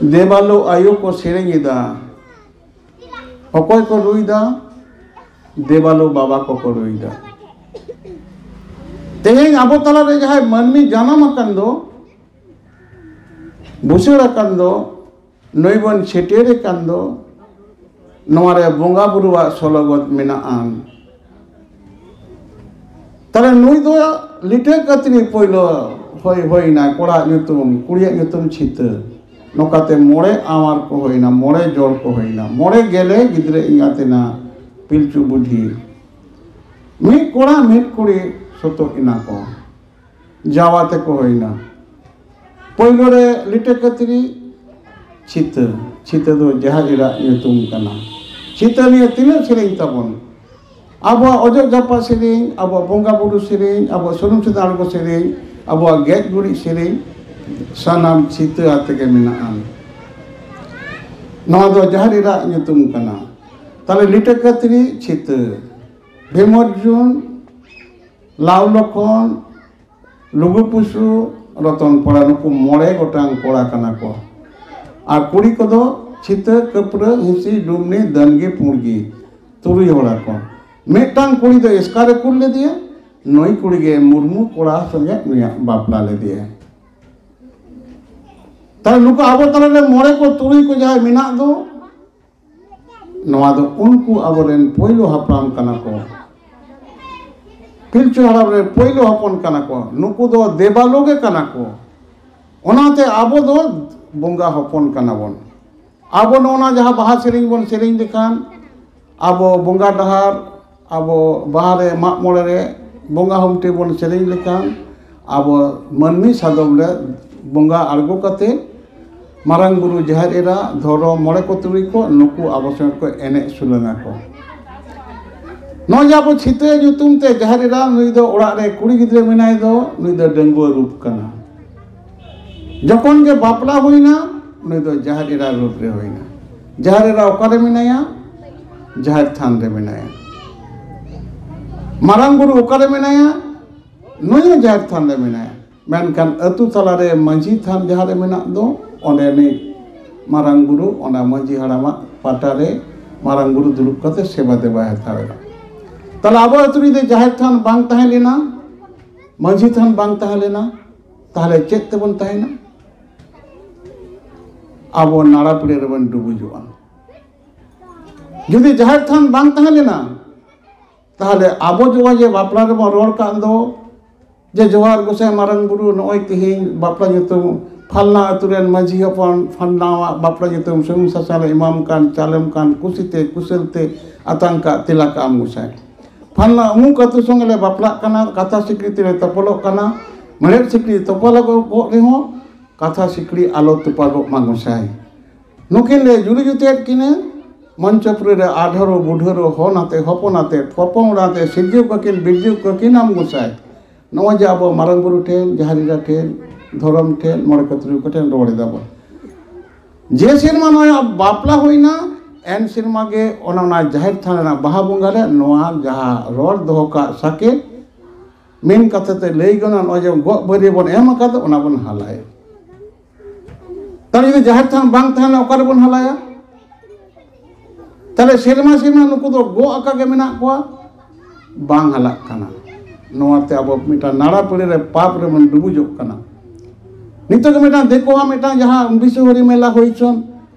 ᱫᱮᱵᱟᱞᱳ ᱟᱭᱳ ᱠᱚ ᱥᱮᱨᱮᱧ ᱮᱫᱟ᱾ ᱚᱠᱚᱭ ᱠᱚ ᱨᱩᱭᱫᱟ? ᱫᱮᱵᱟᱞᱳ ᱵᱟᱵᱟ ᱠᱚᱠᱚ ᱨᱩᱭᱫᱟ᱾ ᱛᱮᱦᱮᱧ ᱟᱵᱚ ᱛᱟᱞᱟᱨᱮ ᱡᱟᱦᱟᱸᱭ ᱢᱟᱹᱱᱢᱤ ᱡᱟᱱᱟᱢ ᱟᱠᱟᱱ ᱫᱚ, ᱵᱩᱥᱟᱹᱲ ᱟᱠᱟᱱ ᱫᱚ, ᱱᱩᱭ ᱵᱚᱱ ᱪᱷᱟᱹᱴᱭᱟᱹᱨᱮ ᱠᱟᱱ ᱫᱚ, ᱱᱚᱣᱟ ᱨᱮ ᱵᱚᱸᱜᱟ ᱵᱩᱨᱩᱣᱟᱜ ᱥᱚᱞᱚᱜᱚᱛ ᱢᱮᱱᱟᱜᱼᱟ᱾ ᱛᱟᱦᱞᱮ ᱱᱩᱭ ᱫᱚ ᱞᱤᱴᱟᱹ ᱠᱟᱹᱛᱨᱤ ᱯᱳᱭᱞᱳ ᱦᱩᱭ, ᱦᱩᱭᱱᱟ, ᱠᱚᱲᱟ ᱧᱩᱛᱩᱢ, ᱠᱩᱲᱤᱭᱟᱜ ᱧᱩᱛᱩᱢ ᱪᱷᱤᱛᱟᱹ᱾ ᱱᱚᱝᱠᱟᱛᱮ ᱢᱚᱬᱮ ᱟᱶᱟᱨ ᱠᱚ ᱦᱩᱭᱱᱟ, ᱢᱚᱬᱮ ᱡᱚᱲ ᱠᱚ ᱦᱩᱭᱱᱟ, ᱢᱚᱬᱮ ᱜᱮᱞᱮ ᱜᱤᱫᱽᱨᱟᱹ ᱮᱸᱜᱟᱛ ᱮᱱᱟ ᱯᱤᱞᱪᱩ ᱵᱩᱰᱷᱤ᱾ ᱢᱤᱫ ᱠᱚᱲᱟ ᱢᱤᱫ ᱠᱩᱲᱤ ᱥᱚᱛᱚᱜ ᱮᱱᱟ ᱠᱚ, ᱡᱟᱣᱟ ᱛᱮᱠᱚ ᱦᱩᱭᱱᱟ᱾ ᱯᱳᱭᱞᱳ ᱨᱮ ᱞᱤᱴᱟᱹ ᱠᱟᱹᱛᱨᱤ, ᱪᱷᱤᱛᱟᱹ᱾ ᱪᱷᱤᱛᱟᱹ ᱫᱚ ᱡᱟᱦᱟᱸ ᱮᱨᱟᱜ ᱧᱩᱛᱩᱢ ᱠᱟᱱᱟ᱾ ᱪᱷᱤᱛᱟᱹ ᱱᱤᱭᱮ ᱛᱤᱱᱟᱹᱜ ᱥᱮᱨᱮᱧ ᱛᱟᱵᱚᱱ? ᱟᱵᱚᱣᱟᱜ ᱚᱡᱚᱜ ᱡᱟᱯᱟᱜ ᱥᱮᱨᱮᱧ, ᱟᱵᱚᱣᱟᱜ ᱵᱚᱸᱜᱟ ᱵᱩᱨᱩ ᱥᱮᱨᱮᱧ, ᱟᱵᱚᱣᱟᱜ ᱥᱩᱱᱩᱢ ᱥᱤᱸᱫᱩᱨ ᱟᱬᱜᱚ ᱥᱮᱨᱮᱧ, ᱟᱵᱚᱣᱟᱜ ᱜᱮᱡ ᱜᱩᱨᱤᱡ ᱥᱮᱨᱮᱧ, ᱥᱟᱱᱟᱢ ᱪᱷᱤᱛᱟᱹ ᱟᱛᱮ ᱜᱮ ᱢᱮᱱᱟᱜᱼᱟ᱾ ᱱᱚᱣᱟ ᱫᱚ ᱡᱟᱦᱟᱸ ᱮᱨᱟᱜ ᱧᱩᱛᱩᱢ ᱠᱟᱱᱟ᱾ ᱛᱟᱦᱞᱮ ᱞᱤᱴᱟᱹ ᱠᱟᱹᱛᱨᱤ, ᱪᱷᱤᱛᱟᱹ, ᱵᱷᱤᱢᱚᱨᱡᱩᱱ, ᱞᱟᱣ ᱞᱚᱠᱷᱚᱱ, ᱞᱩᱜᱩ ᱯᱩᱥᱩ, ᱨᱚᱛᱚᱱ ᱯᱚᱲᱟ, ᱱᱩᱠᱩ ᱢᱚᱬᱮ ᱜᱚᱴᱟᱝ ᱠᱚᱲᱟ ᱠᱟᱱᱟ ᱠᱚ᱾ ᱟᱨ ᱠᱩᱲᱤ ᱠᱚᱫᱚ ᱪᱷᱤᱛᱟᱹ, ᱠᱟᱹᱯᱨᱟᱹ, ᱦᱤᱸᱥᱤ, ᱰᱩᱢᱱᱤ, ᱫᱟᱹᱱᱜᱤ, ᱯᱩᱲᱜᱤ, ᱛᱩᱨᱩᱭ ᱦᱚᱲ ᱟᱠᱚ᱾ ᱢᱤᱫᱴᱟᱝ ᱠᱩᱲᱤ ᱫᱚ ᱮᱥᱠᱟᱨ ᱮ ᱠᱩᱞ ᱞᱮᱫᱮᱭᱟ, ᱱᱩᱭ ᱠᱩᱲᱤ ᱜᱮ ᱢᱩᱨᱢᱩ ᱠᱚᱲᱟ ᱥᱚᱸᱜᱮ ᱱᱩᱭᱟᱜ ᱵᱟᱯᱞᱟ ᱞᱮᱫᱮᱭᱟ᱾ ᱛᱟᱦᱞᱮ ᱱᱩᱠᱩ ᱟᱵᱚ ᱛᱟᱞᱟᱨᱮ ᱢᱚᱬᱮ ᱠᱚ ᱛᱩᱨᱩᱭ ᱠᱚ ᱡᱟᱦᱟᱸᱭ ᱢᱮᱱᱟᱜ ᱫᱚ, ᱱᱚᱣᱟ ᱫᱚ ᱩᱱᱠᱩ ᱟᱵᱚᱨᱮᱱ ᱯᱳᱭᱞᱳ ᱦᱟᱯᱲᱟᱢ ᱠᱟᱱᱟ ᱠᱚ, ᱯᱤᱞᱪᱩ ᱦᱟᱲᱟᱢ ᱨᱮᱱ ᱯᱳᱭᱞᱳ ᱦᱚᱯᱚᱱ ᱠᱟᱱᱟ ᱠᱚ᱾ ᱱᱩᱠᱩ ᱫᱚ ᱫᱮᱵᱟᱞᱳ ᱜᱮ ᱠᱟᱱᱟ ᱠᱚ᱾ ᱚᱱᱟᱛᱮ ᱟᱵᱚ ᱫᱚ ᱵᱚᱸᱜᱟ ᱦᱚᱯᱚᱱ ᱠᱟᱱᱟ ᱵᱚᱱ᱾ ᱟᱵᱚ ᱱᱚᱜᱼᱚ ᱱᱟ ᱡᱟᱦᱟᱸ ᱵᱟᱦᱟ ᱥᱮᱨᱮᱧ ᱵᱚᱱ ᱥᱮᱨᱮᱧ ᱞᱮᱠᱷᱟᱱ, ᱟᱵᱚ ᱵᱚᱸᱜᱟ ᱰᱟᱦᱟᱨ, ᱟᱵᱚ ᱵᱟᱦᱟ ᱨᱮ, ᱢᱟᱜ ᱢᱚᱬᱮ ᱨᱮ, ᱵᱚᱸᱜᱟ ᱦᱩᱢᱴᱤ ᱵᱚᱱ ᱥᱮᱨᱮᱧ ᱞᱮᱠᱷᱟᱱ, ᱟᱵᱚ ᱢᱟᱹᱱᱢᱤ ᱥᱟᱫᱚᱢ ᱨᱮ ᱵᱚᱸᱜᱟ ᱟᱬᱜᱚ ᱠᱟᱛᱮ ᱢᱟᱨᱟᱝ ᱵᱩᱨᱩ, ᱡᱟᱦᱮᱨ ᱮᱨᱟ, ᱫᱷᱚᱨᱚᱢ ᱢᱚᱬᱮ ᱠᱚ ᱛᱩᱨᱩᱭ ᱠᱚ, ᱱᱩᱠᱩ ᱟᱵᱚ ᱥᱮᱫ ᱠᱚ ᱮᱱᱮᱡ ᱥᱩᱞᱟᱹᱝ ᱟᱠᱚ᱾ ᱱᱚᱜᱼᱚᱭ ᱡᱮ ᱟᱵᱚ ᱪᱷᱤᱛᱟᱹ ᱧᱩᱛᱩᱢ ᱛᱮ ᱡᱟᱦᱮᱨ ᱮᱨᱟ, ᱱᱩᱭ ᱫᱚ ᱚᱲᱟᱜ ᱨᱮ ᱠᱩᱲᱤ ᱜᱤᱫᱽᱨᱟᱹ ᱢᱮᱱᱟᱭ ᱫᱚ, ᱱᱩᱭ ᱫᱚ ᱰᱟᱺᱜᱩᱣᱟᱹ ᱨᱩᱯ ᱠᱟᱱᱟ᱾ ᱡᱚᱠᱷᱚᱱ ᱜᱮ ᱵᱟᱯᱞᱟ ᱦᱩᱭᱱᱟ, ᱱᱩᱭ ᱫᱚ ᱡᱟᱦᱮᱨ ᱮᱨᱟ ᱨᱩᱯ ᱨᱮ ᱦᱩᱭᱱᱟ᱾ ᱡᱟᱦᱮᱨ ᱮᱨᱟ ᱚᱠᱟᱨᱮ ᱢᱮᱱᱟᱭᱟ? ᱡᱟᱦᱮᱨ ᱛᱷᱟᱱ ᱨᱮ ᱢᱮᱱᱟᱭᱟ᱾ ᱢᱟᱨᱟᱝ ᱵᱩᱨᱩ ᱚᱠᱟᱨᱮ ᱢᱮᱱᱟᱭᱟ? ᱱᱩᱭ ᱦᱚᱸ ᱡᱟᱦᱮᱨ ᱛᱷᱟᱱ ᱨᱮ ᱢᱮᱱᱟᱭᱟ᱾ ᱢᱮᱱᱠᱷᱟᱱ ᱟᱹᱛᱩ ᱛᱟᱞᱟᱨᱮ ᱢᱟᱹᱡᱷᱤ ᱛᱷᱟᱱ ᱡᱟᱦᱟᱸ ᱨᱮ ᱢᱮᱱᱟᱜ ᱫᱚ, ᱚᱸᱰᱮᱱᱤᱡ ᱢᱟᱨᱟᱝ ᱵᱩᱨᱩ, ᱚᱱᱟ ᱢᱟᱹᱡᱷᱤ ᱦᱟᱲᱟᱢᱟᱜ ᱯᱟᱴᱟ ᱨᱮ ᱢᱟᱨᱟᱝ ᱵᱩᱨᱩ ᱫᱩᱲᱩᱵ ᱠᱟᱛᱮ ᱥᱮᱵᱟ ᱫᱮᱵᱟᱭ ᱦᱟᱛᱟᱣ ᱮᱫᱟ᱾ ᱛᱟᱦᱞᱮ ᱟᱵᱚ ᱟᱹᱛᱩ ᱨᱮ ᱡᱩᱫᱤ ᱡᱟᱦᱮᱨ ᱛᱷᱟᱱ ᱵᱟᱝ ᱛᱟᱦᱮᱸ ᱞᱮᱱᱟ, ᱢᱟᱹᱡᱷᱤ ᱛᱷᱟᱱ ᱵᱟᱝ ᱛᱟᱦᱮᱸ ᱞᱮᱱᱟ, ᱛᱟᱦᱞᱮ ᱪᱮᱫ ᱛᱮᱵᱚᱱ ᱛᱟᱦᱮᱱᱟ? ᱟᱵᱚ ᱱᱟᱲᱟ ᱯᱤᱲᱟᱹ ᱨᱮᱵᱚᱱ ᱰᱩᱵᱩᱡᱚᱜᱼᱟ᱾ ᱡᱩᱫᱤ ᱡᱟᱦᱮᱨ ᱛᱷᱟᱱ ᱵᱟᱝ ᱛᱟᱦᱮᱸ ᱞᱮᱱᱟ, ᱛᱟᱦᱞᱮ ᱟᱵᱚ ᱡᱚᱜᱟ ᱡᱮ ᱵᱟᱯᱞᱟ ᱨᱮᱵᱚᱱ ᱨᱚᱲ ᱠᱟᱜ ᱫᱚ, ᱡᱮ ᱡᱚᱦᱟᱨ ᱜᱚᱸᱥᱟᱭ ᱢᱟᱨᱟᱝ ᱵᱩᱨᱩ, ᱱᱚᱜᱼᱚᱭ ᱛᱮᱦᱮᱧ ᱵᱟᱯᱞᱟ ᱧᱩᱛᱩᱢ, ᱯᱷᱟᱞᱱᱟ ᱟᱹᱛᱩ ᱨᱮᱱ ᱢᱟᱹᱡᱷᱤ ᱦᱚᱯᱚᱱ ᱯᱷᱟᱞᱱᱟᱣᱟᱜ ᱵᱟᱯᱞᱟ ᱧᱩᱛᱩᱢ, ᱥᱩᱱᱩᱢ ᱥᱟᱥᱟᱝ ᱞᱮ ᱮᱢᱟᱢ ᱠᱟᱱ, ᱪᱟᱞᱮᱢ ᱠᱟᱱ, ᱠᱩᱥᱤᱛᱮ ᱠᱩᱥᱟᱹᱞ ᱛᱮ ᱟᱛᱟᱝ ᱠᱟᱜ ᱛᱮᱞᱟ ᱠᱟᱜ ᱟᱢ ᱜᱚᱸᱥᱟᱭ᱾ ᱯᱷᱟᱞᱱᱟ ᱩᱢᱩᱠ ᱟᱹᱛᱩ ᱥᱚᱸᱜᱮ ᱞᱮ ᱵᱟᱯᱞᱟᱜ ᱠᱟᱱᱟ, ᱠᱟᱛᱷᱟ ᱥᱤᱠᱲᱤ ᱛᱮᱞᱮ ᱛᱚᱯᱚᱞᱚᱜ ᱠᱟᱱᱟ, ᱢᱮᱲᱦᱮᱫ ᱥᱤᱠᱲᱤ ᱛᱚᱯᱚᱞᱚᱜᱚᱜ ᱨᱮᱦᱚᱸ ᱠᱟᱛᱷᱟ ᱥᱤᱠᱲᱤ ᱟᱞᱚ ᱛᱚᱯᱟᱜᱚᱜ ᱢᱟ ᱜᱚᱸᱥᱟᱭ᱾ ᱱᱩᱠᱤᱱ ᱞᱮ ᱡᱩᱨᱤ ᱡᱩᱛᱮᱫ ᱠᱤᱱᱟᱹ, ᱢᱚᱧᱪᱚᱯᱩᱨᱤ ᱨᱮ ᱟᱰᱷᱟᱨᱚ ᱵᱩᱰᱷᱟᱹᱨᱚ ᱦᱚᱱ ᱟᱛᱮ, ᱦᱚᱯᱚᱱ ᱟᱛᱮ, ᱦᱚᱯᱚᱱ ᱚᱲᱟᱜ ᱟᱛᱮ ᱥᱤᱨᱡᱟᱹᱣ ᱠᱟᱹᱠᱤᱱ, ᱵᱤᱨᱡᱟᱹᱣ ᱠᱟᱹᱠᱤᱱᱟᱢ ᱜᱚᱸᱥᱟᱭ᱾ ᱱᱚᱜᱼᱚᱭ ᱡᱮ ᱟᱵᱚ ᱢᱟᱨᱟᱝ ᱵᱩᱨᱩ ᱴᱷᱮᱱ, ᱡᱟᱦᱮᱨ ᱮᱨᱟ ᱴᱷᱮᱱ, ᱫᱷᱚᱨᱚᱢ ᱴᱷᱮᱱ, ᱢᱚᱬᱮ ᱠᱚ ᱛᱩᱨᱩᱭ ᱠᱚ ᱴᱷᱮᱱ ᱨᱚᱲ ᱮᱫᱟ ᱵᱚᱱ, ᱡᱮ ᱥᱮᱨᱢᱟ ᱱᱚᱣᱟ ᱵᱟᱯᱞᱟ ᱦᱩᱭᱱᱟ, ᱮᱱ ᱥᱮᱨᱢᱟ ᱜᱮ ᱚᱱᱟ, ᱚᱱᱟ ᱡᱟᱦᱮᱨ ᱛᱷᱟᱱ ᱨᱮᱱᱟᱜ ᱵᱟᱦᱟ ᱵᱚᱸᱜᱟ ᱨᱮ ᱱᱚᱣᱟ ᱡᱟᱦᱟᱸ ᱨᱚᱲ ᱫᱚᱦᱚ ᱠᱟᱜ ᱥᱟᱠᱮᱛ, ᱢᱮᱱ ᱠᱟᱛᱷᱟ ᱛᱮ ᱞᱟᱹᱭ ᱜᱟᱱᱚᱜᱼᱟ, ᱱᱚᱜᱼᱚᱭ ᱡᱮ ᱜᱚᱜ ᱵᱷᱟᱹᱨᱭᱟᱹ ᱵᱚᱱ ᱮᱢ ᱟᱠᱟᱫ, ᱚᱱᱟ ᱵᱚᱱ ᱦᱟᱞᱟᱭᱟ᱾ ᱛᱟᱦᱞᱮ ᱡᱩᱫᱤ ᱡᱟᱦᱮᱨ ᱛᱷᱟᱱ ᱵᱟᱝ ᱛᱟᱦᱮᱱᱟ, ᱚᱠᱟ ᱨᱮᱵᱚᱱ ᱦᱟᱞᱟᱭᱟ? ᱛᱟᱦᱞᱮ ᱥᱮᱨᱢᱟ ᱥᱮᱨᱢᱟ ᱱᱩᱠᱩ ᱫᱚ ᱜᱚᱜ ᱟᱠᱟ ᱜᱮ ᱢᱮᱱᱟᱜ ᱠᱚᱣᱟ, ᱵᱟᱝ ᱦᱟᱞᱟᱜ ᱠᱟᱱᱟ᱾ ᱱᱚᱣᱟᱛᱮ ᱟᱵᱚ ᱢᱤᱫᱴᱟᱝ ᱱᱟᱲᱟ ᱯᱤᱲᱟᱹ ᱨᱮ ᱯᱟᱯ ᱨᱮᱵᱚᱱ ᱰᱩᱵᱩᱡᱚᱜ ᱠᱟᱱᱟ᱾ ᱱᱤᱛᱚᱜ ᱜᱮ ᱢᱤᱫᱴᱟᱝ ᱫᱤᱠᱩᱣᱟᱜ ᱢᱤᱫᱴᱟᱝ ᱡᱟᱦᱟᱸ ᱵᱤᱥᱩᱦᱟᱨᱤ ᱢᱮᱞᱟ ᱦᱩᱭ ᱪᱚᱱ,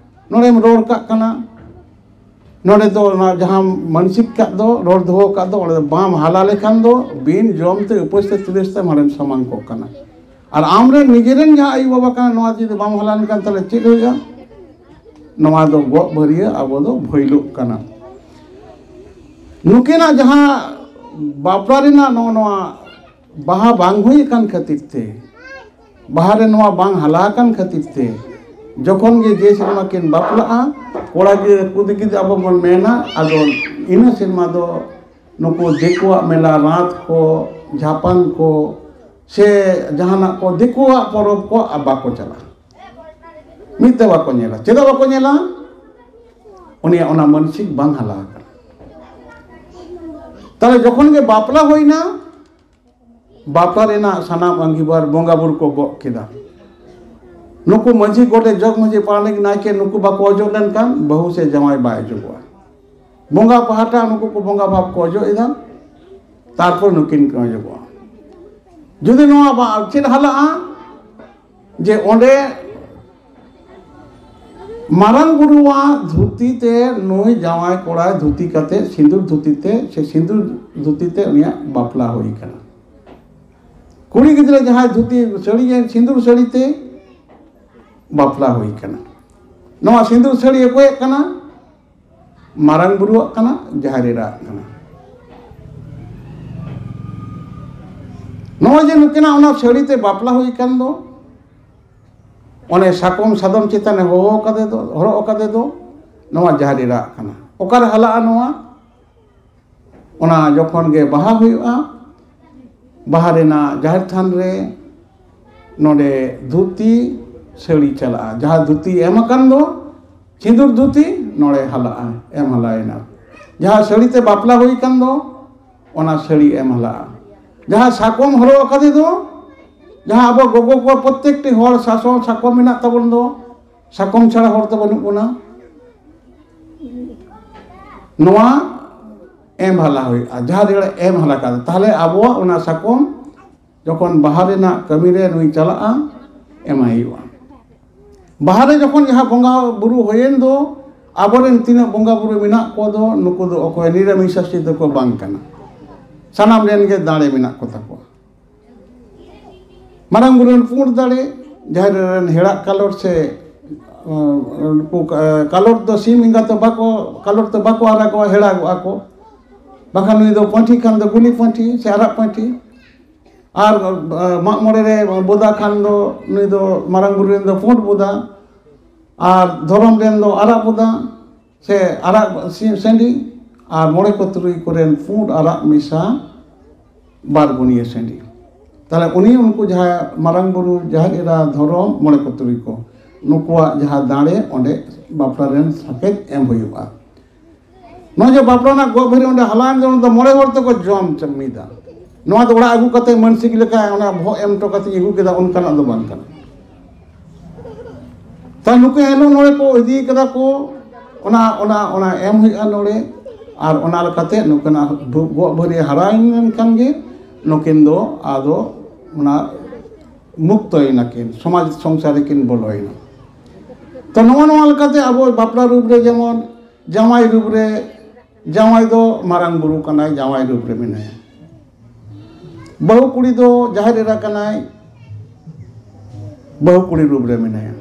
ᱱᱚᱰᱮᱢ ᱨᱚᱲ ᱠᱟᱜ ᱠᱟᱱᱟ, ᱱᱚᱰᱮ ᱫᱚ ᱚᱱᱟ ᱡᱟᱦᱟᱸ ᱢᱟᱱᱥᱤᱠ ᱠᱟᱜ ᱫᱚ, ᱨᱚᱲ ᱫᱚᱦᱚ ᱠᱟᱜ ᱫᱚ, ᱚᱸᱰᱮ ᱫᱚ ᱵᱟᱢ ᱦᱟᱞᱟ ᱞᱮᱠᱷᱟᱱ ᱫᱚ ᱵᱤᱱ ᱡᱚᱢ ᱛᱮ ᱩᱯᱟᱹᱥ ᱛᱮ ᱛᱤᱨᱤᱥ ᱛᱮ ᱦᱟᱸᱰᱮᱢ ᱥᱟᱢᱟᱝ ᱠᱚᱜ ᱠᱟᱱᱟ᱾ ᱟᱨ ᱟᱢᱨᱮᱱ ᱱᱤᱡᱮᱨᱮᱱ ᱡᱟᱦᱟᱸ ᱟᱭᱳ ᱵᱟᱵᱟ ᱠᱟᱱᱟ, ᱱᱚᱣᱟ ᱡᱩᱫᱤ ᱵᱟᱢ ᱦᱟᱞᱟ ᱞᱮᱱᱠᱷᱟᱱ ᱛᱟᱦᱞᱮ ᱪᱮᱫ ᱦᱩᱭᱩᱜᱼᱟ? ᱱᱚᱣᱟ ᱫᱚ ᱜᱚᱜ ᱵᱷᱟᱹᱨᱭᱟᱹ ᱟᱵᱚ ᱫᱚ ᱵᱷᱟᱹᱭᱞᱩᱜ ᱠᱟᱱᱟ᱾ ᱱᱩᱠᱤᱱᱟᱜ ᱡᱟᱦᱟᱸ ᱵᱟᱯᱞᱟ ᱨᱮᱱᱟᱜ ᱱᱚᱜᱼᱚ ᱱᱚᱣᱟ ᱵᱟᱦᱟ ᱵᱟᱝ ᱦᱩᱭ ᱟᱠᱟᱱ ᱠᱷᱟᱹᱛᱤᱨ ᱛᱮ, ᱵᱟᱦᱟ ᱨᱮ ᱱᱚᱣᱟ ᱵᱟᱝ ᱦᱟᱞᱟ ᱟᱠᱟᱱ ᱠᱷᱟᱹᱛᱤᱨ ᱛᱮ, ᱡᱚᱠᱷᱚᱱ ᱜᱮ ᱡᱮ ᱥᱮᱨᱢᱟ ᱠᱤᱱ ᱵᱟᱯᱞᱟᱜᱼᱟ, ᱠᱚᱲᱟ ᱜᱤᱫᱽᱨᱟᱹ ᱠᱩᱲᱤ ᱜᱤᱫᱽᱨᱟᱹ ᱟᱵᱚ ᱵᱚᱱ ᱢᱮᱱᱟ, ᱟᱫᱚ ᱤᱱᱟᱹ ᱥᱮᱨᱢᱟ ᱫᱚ ᱱᱩᱠᱩ ᱫᱤᱠᱩᱣᱟᱜ ᱢᱮᱞᱟ, ᱨᱟᱛ ᱠᱚ, ᱡᱷᱟᱯᱟᱱ ᱠᱚ, ᱥᱮ ᱡᱟᱦᱟᱱᱟᱜ ᱠᱚ, ᱫᱤᱠᱩᱣᱟᱜ ᱯᱚᱨᱚᱵᱽ ᱠᱚ ᱵᱟᱠᱚ ᱪᱟᱞᱟᱜᱼᱟ᱾ ᱢᱤᱫ ᱛᱮ ᱵᱟᱠᱚ ᱧᱮᱞᱟ᱾ ᱪᱮᱫᱟᱜ ᱵᱟᱠᱚ ᱧᱮᱞᱟ? ᱩᱱᱤᱭᱟᱜ ᱚᱱᱟ ᱢᱟᱱᱥᱤᱠ ᱵᱟᱝ ᱦᱟᱞᱟ ᱟᱠᱟᱱᱟ᱾ ᱛᱟᱦᱞᱮ ᱡᱚᱠᱷᱚᱱ ᱜᱮ ᱵᱟᱯᱞᱟ ᱦᱩᱭᱱᱟ, ᱵᱟᱯᱞᱟ ᱨᱮᱱᱟᱜ ᱥᱟᱱᱟᱢ ᱟᱸᱜᱤᱵᱷᱟᱨ ᱵᱚᱸᱜᱟ ᱵᱩᱨᱩ ᱠᱚ ᱜᱚᱜ ᱠᱮᱫᱟ᱾ ᱱᱩᱠᱩ ᱢᱟᱹᱡᱷᱤ, ᱜᱚᱰᱮᱛ, ᱡᱚᱜᱽ ᱢᱟᱹᱡᱷᱤ, ᱯᱟᱨᱟᱱᱤᱠ, ᱱᱟᱭᱠᱮ, ᱱᱩᱠᱩ ᱵᱟᱠᱚ ᱚᱡᱚᱜ ᱞᱮᱱᱠᱷᱟᱱ ᱵᱟᱹᱦᱩ ᱥᱮ ᱡᱟᱶᱟᱭ ᱵᱟᱭ ᱚᱡᱚᱜᱚᱜᱼᱟ᱾ ᱵᱚᱸᱜᱟ ᱯᱟᱦᱴᱟ ᱱᱩᱠᱩ ᱠᱚ ᱵᱚᱸᱜᱟ ᱵᱷᱟᱵᱽ ᱠᱚ ᱚᱡᱚᱜ ᱮᱫᱟ, ᱛᱟᱨᱯᱚᱨ ᱱᱩᱠᱤᱱ ᱠᱤᱱ ᱚᱡᱚᱜᱚᱜᱼᱟ᱾ ᱡᱩᱫᱤ ᱱᱚᱣᱟ ᱵᱟ-, ᱪᱮᱫ ᱦᱟᱞᱟᱜᱼᱟ? ᱡᱮ ᱚᱸᱰᱮ ᱢᱟᱨᱟᱝ ᱵᱩᱨᱩᱣᱟᱜ ᱫᱷᱩᱛᱤ ᱛᱮ ᱱᱩᱭ ᱡᱟᱶᱟᱭ ᱠᱚᱲᱟᱭ ᱫᱷᱩᱛᱤ ᱠᱟᱛᱮ, ᱥᱤᱸᱫᱩᱨ ᱫᱷᱩᱛᱤ ᱛᱮ, ᱥᱮ ᱥᱤᱸᱫᱩᱨ ᱫᱷᱩᱛᱤ ᱛᱮ ᱩᱱᱤᱭᱟᱜ ᱵᱟᱯᱞᱟ ᱦᱩᱭ ᱠᱟᱱᱟ᱾ ᱠᱩᱲᱤ ᱜᱤᱫᱽᱨᱟᱹ ᱡᱟᱦᱟᱸᱭ ᱫᱷᱩᱛᱤ ᱥᱟᱹᱲᱤ, ᱥᱤᱸᱫᱩᱨ ᱥᱟᱹᱲᱤ ᱛᱮ ᱵᱟᱯᱞᱟ ᱦᱩᱭ ᱠᱟᱱᱟ᱾ ᱱᱚᱣᱟ ᱥᱤᱸᱫᱩᱨ ᱥᱟᱹᱲᱤ ᱚᱠᱚᱭᱟᱜ ᱠᱟᱱᱟ? ᱢᱟᱨᱟᱝ ᱵᱩᱨᱩᱣᱟᱜ ᱠᱟᱱᱟ, ᱡᱟᱦᱮᱨ ᱮᱨᱟᱣᱟᱜ ᱠᱟᱱᱟ᱾ ᱱᱚᱜᱼᱚᱭ ᱡᱮ ᱱᱩᱠᱤᱱᱟᱜ ᱚᱱᱟ ᱥᱟᱹᱲᱤ ᱛᱮ ᱵᱟᱯᱞᱟ ᱦᱩᱭ ᱠᱟᱱ ᱫᱚ, ᱚᱱᱮ ᱥᱟᱠᱚᱢ ᱥᱟᱫᱚᱢ ᱪᱮᱛᱟᱱᱮ ᱦᱚᱦᱚ ᱠᱟᱫᱮ ᱫᱚ, ᱦᱚᱨᱚᱜ ᱠᱟᱫᱮ ᱫᱚ, ᱱᱚᱣᱟ ᱡᱟᱦᱮᱨ ᱮᱨᱟᱣᱟᱜ ᱠᱟᱱᱟ᱾ ᱚᱠᱟᱨᱮ ᱦᱟᱞᱟᱜᱼᱟ ᱱᱚᱣᱟ? ᱚᱱᱟ ᱡᱚᱠᱷᱚᱱ ᱜᱮ ᱵᱟᱦᱟ ᱦᱩᱭᱩᱜᱼᱟ, ᱵᱟᱦᱟ ᱨᱮᱱᱟᱜ ᱡᱟᱦᱮᱨ ᱛᱷᱟᱱ ᱨᱮ ᱱᱚᱰᱮ ᱫᱷᱩᱛᱤ ᱥᱟᱹᱲᱤ ᱪᱟᱞᱟᱜᱼᱟ᱾ ᱡᱟᱦᱟᱸ ᱫᱷᱩᱛᱤ ᱮᱢ ᱟᱠᱟᱱ ᱫᱚ, ᱥᱤᱸᱫᱩᱨ ᱫᱷᱩᱛᱤ, ᱱᱚᱰᱮ ᱦᱟᱞᱟᱜᱼᱟ, ᱮᱢ ᱦᱟᱞᱟᱭᱮᱱᱟ᱾ ᱡᱟᱦᱟᱸ ᱥᱟᱹᱲᱤ ᱛᱮ ᱵᱟᱯᱞᱟ ᱦᱩᱭ ᱠᱟᱱ ᱫᱚ, ᱚᱱᱟ ᱥᱟᱹᱲᱤ ᱮᱢ ᱦᱟᱞᱟᱜᱼᱟ᱾ ᱡᱟᱦᱟᱸ ᱥᱟᱠᱚᱢ ᱦᱚᱨᱚᱜ ᱟᱠᱟᱫᱮ ᱫᱚ, ᱡᱟᱦᱟᱸ ᱟᱵᱚ ᱜᱚᱜᱚ ᱠᱚ ᱯᱨᱚᱛᱮᱠᱴᱤ ᱦᱚᱲ ᱥᱟᱥᱚᱱ ᱥᱟᱠᱚᱢ ᱢᱮᱱᱟᱜ ᱛᱟᱵᱚᱱ ᱫᱚ, ᱥᱟᱠᱚᱢ ᱪᱷᱟᱲᱟ ᱦᱚᱲ ᱫᱚ ᱵᱟᱹᱱᱩᱜ ᱵᱚᱱᱟ᱾ ᱱᱚᱣᱟ ᱮᱢ ᱦᱟᱞᱟ ᱦᱩᱭᱩᱜᱼᱟ, ᱡᱟᱦᱟᱸ ᱨᱮ ᱮᱢ ᱦᱟᱞᱟ ᱠᱟᱫᱟ᱾ ᱛᱟᱦᱞᱮ ᱟᱵᱚᱣᱟᱜ ᱚᱱᱟ ᱥᱟᱠᱚᱢ ᱡᱚᱠᱷᱚᱱ ᱵᱟᱦᱟ ᱨᱮᱱᱟᱜ ᱠᱟᱹᱢᱤ ᱨᱮ ᱱᱩᱭ ᱪᱟᱞᱟᱜᱼᱟ, ᱮᱢᱟᱭ ᱦᱩᱭᱩᱜᱼᱟ᱾ ᱵᱟᱦᱟ ᱨᱮ ᱡᱚᱠᱷᱚᱱ ᱡᱟᱦᱟᱸ ᱵᱚᱸᱜᱟ ᱵᱩᱨᱩ ᱦᱩᱭᱮᱱ ᱫᱚ, ᱟᱵᱚᱨᱮᱱ ᱛᱤᱱᱟᱹᱜ ᱵᱚᱸᱜᱟ ᱵᱩᱨᱩ ᱢᱮᱱᱟᱜ ᱠᱚ ᱫᱚ, ᱱᱩᱠᱩ ᱫᱚ ᱚᱠᱚᱭ ᱱᱤᱨᱟᱢᱤᱥᱟᱥᱤ ᱫᱚᱠᱚ ᱵᱟᱝ ᱠᱟᱱᱟ, ᱥᱟᱱᱟᱢ ᱨᱮᱱ ᱜᱮ ᱫᱟᱲᱮ ᱢᱮᱱᱟᱜ ᱠᱚ ᱛᱟᱠᱚᱣᱟ᱾ ᱢᱟᱨᱟᱝ ᱵᱩᱨᱩ ᱨᱮᱱ ᱯᱩᱸᱰ ᱫᱟᱲᱮ, ᱡᱟᱦᱮᱨ ᱨᱮᱱ ᱦᱮᱲᱟᱜ ᱠᱟᱞᱚᱴ ᱥᱮ, ᱩᱱᱠᱩ ᱠᱟ-, ᱠᱟᱞᱚᱴ ᱫᱚ ᱥᱤᱢ ᱮᱸᱜᱟ ᱫᱚ ᱵᱟᱠᱚ, ᱠᱟᱞᱚᱴ ᱫᱚ ᱵᱟᱠᱚ ᱟᱨᱟᱜᱚᱜᱼᱟ, ᱦᱮᱲᱟᱜᱚᱜᱼᱟ ᱠᱚ᱾ ᱵᱟᱠᱷᱟᱱ ᱱᱩᱭ ᱫᱚ ᱯᱟᱹᱴᱷᱤ ᱠᱷᱟᱱ ᱫᱚ ᱜᱩᱞᱤ ᱯᱟᱹᱴᱷᱤ ᱥᱮ ᱟᱨᱟᱜ ᱯᱟᱹᱴᱷᱤ, ᱟᱨ ᱢᱟᱜ ᱢᱚᱬᱮ ᱨᱮ ᱵᱚᱫᱟ ᱠᱷᱟᱱ ᱫᱚ ᱱᱩᱭ ᱫᱚ ᱢᱟᱨᱟᱝ ᱵᱩᱨᱩ ᱨᱮᱱ ᱫᱚ ᱯᱩᱸᱰ ᱵᱚᱫᱟ, ᱟᱨ ᱫᱷᱚᱨᱚᱢ ᱨᱮᱱ ᱫᱚ ᱟᱨᱟᱜ ᱵᱚᱫᱟ ᱥᱮ ᱟᱨᱟᱜ ᱥᱟᱺᱰᱤ, ᱟᱨ ᱢᱚᱬᱮ ᱠᱚ ᱛᱩᱨᱩᱭ ᱠᱚᱨᱮᱱ ᱯᱩᱸᱰ ᱟᱨᱟᱜ ᱢᱮᱥᱟ ᱵᱟᱨ ᱜᱩᱱᱤᱭᱟᱹ ᱥᱟᱺᱰᱤ᱾ ᱛᱟᱦᱞᱮ ᱩᱱᱤ ᱩᱱᱠᱩ ᱡᱟᱦᱟᱸ ᱢᱟᱨᱟᱝ ᱵᱩᱨᱩ, ᱡᱟᱦᱮᱨ ᱮᱨᱟ, ᱫᱷᱚᱨᱚᱢ, ᱢᱚᱬᱮ ᱠᱚ ᱛᱩᱨᱩᱭ ᱠᱚ, ᱱᱩᱠᱩᱣᱟᱜ ᱡᱟᱦᱟᱸ ᱫᱟᱲᱮ ᱚᱸᱰᱮ ᱵᱟᱯᱞᱟ ᱨᱮᱱ ᱥᱟᱯᱮᱫ ᱮᱢ ᱦᱩᱭᱩᱜᱼᱟ᱾ ᱱᱚᱜᱼᱚᱭ ᱡᱮ ᱵᱟᱯᱞᱟ ᱨᱮᱱᱟᱜ ᱜᱚᱜ ᱵᱷᱟᱹᱨᱤ ᱚᱸᱰᱮ ᱦᱟᱞᱟᱝ ᱡᱚᱢ ᱫᱚ ᱢᱚᱬᱮ ᱦᱚᱲ ᱛᱮᱠᱚ ᱡᱚᱢ ᱪᱟᱢᱤᱫᱟ᱾ ᱱᱚᱣᱟ ᱫᱚ ᱚᱲᱟᱜ ᱟᱹᱜᱩ ᱠᱟᱛᱮ ᱢᱟᱹᱱᱥᱤᱠ ᱞᱮᱠᱟ ᱚᱱᱟ ᱵᱚᱦᱚᱜ ᱮᱢ ᱦᱚᱴᱚ ᱠᱟᱛᱮ ᱟᱹᱜᱩ ᱠᱮᱫᱟ, ᱚᱱᱠᱟᱱᱟᱜ ᱫᱚ ᱵᱟᱝ ᱠᱟᱱᱟ᱾ ᱛᱟᱦᱞᱮ ᱱᱩᱠᱩ ᱮᱱᱦᱤᱞᱳᱜ ᱱᱚᱰᱮ ᱠᱚ ᱤᱫᱤ ᱠᱟᱫᱟ ᱠᱚ, ᱚᱱᱟ ᱚᱱᱟ ᱚᱱᱟ ᱮᱢ ᱦᱩᱭᱩᱜᱼᱟ ᱱᱚᱰᱮ᱾ ᱟᱨ ᱚᱱᱟ ᱞᱮᱠᱟᱛᱮ ᱱᱩᱠᱤᱱᱟᱜ ᱜᱚᱜ ᱵᱷᱟᱹᱨᱤ ᱦᱟᱨᱟᱭᱮᱱ ᱠᱷᱟᱱ ᱜᱮ ᱱᱩᱠᱤᱱ ᱫᱚ ᱟᱫᱚ ᱚᱱᱟ ᱢᱩᱠᱛᱚᱭᱮᱱᱟᱠᱤᱱ, ᱥᱚᱢᱟᱡᱽ ᱥᱚᱝᱥᱟᱨ ᱨᱮᱠᱤᱱ ᱵᱚᱞᱚᱭᱮᱱᱟ᱾ ᱛᱚ ᱱᱚᱜᱼᱚ ᱱᱚᱣᱟ ᱞᱮᱠᱟᱛᱮ ᱟᱵᱚ ᱵᱟᱯᱞᱟ ᱨᱩᱯ ᱨᱮ ᱡᱮᱢᱚᱱ ᱡᱟᱶᱟᱭ ᱨᱩᱯ ᱨᱮ, ᱡᱟᱶᱟᱭ ᱫᱚ ᱢᱟᱨᱟᱝ ᱵᱩᱨᱩ ᱠᱟᱱᱟᱭ, ᱡᱟᱶᱟᱭ ᱨᱩᱯ ᱨᱮ ᱢᱮᱱᱟᱭᱟ᱾ ᱵᱟᱹᱦᱩ ᱠᱩᱲᱤ ᱫᱚ ᱡᱟᱦᱮᱨ ᱮᱨᱟ ᱠᱟᱱᱟᱭ, ᱵᱟᱹᱦᱩ ᱠᱩᱲᱤ ᱨᱩᱯ ᱨᱮ ᱢᱮᱱᱟᱭᱟ᱾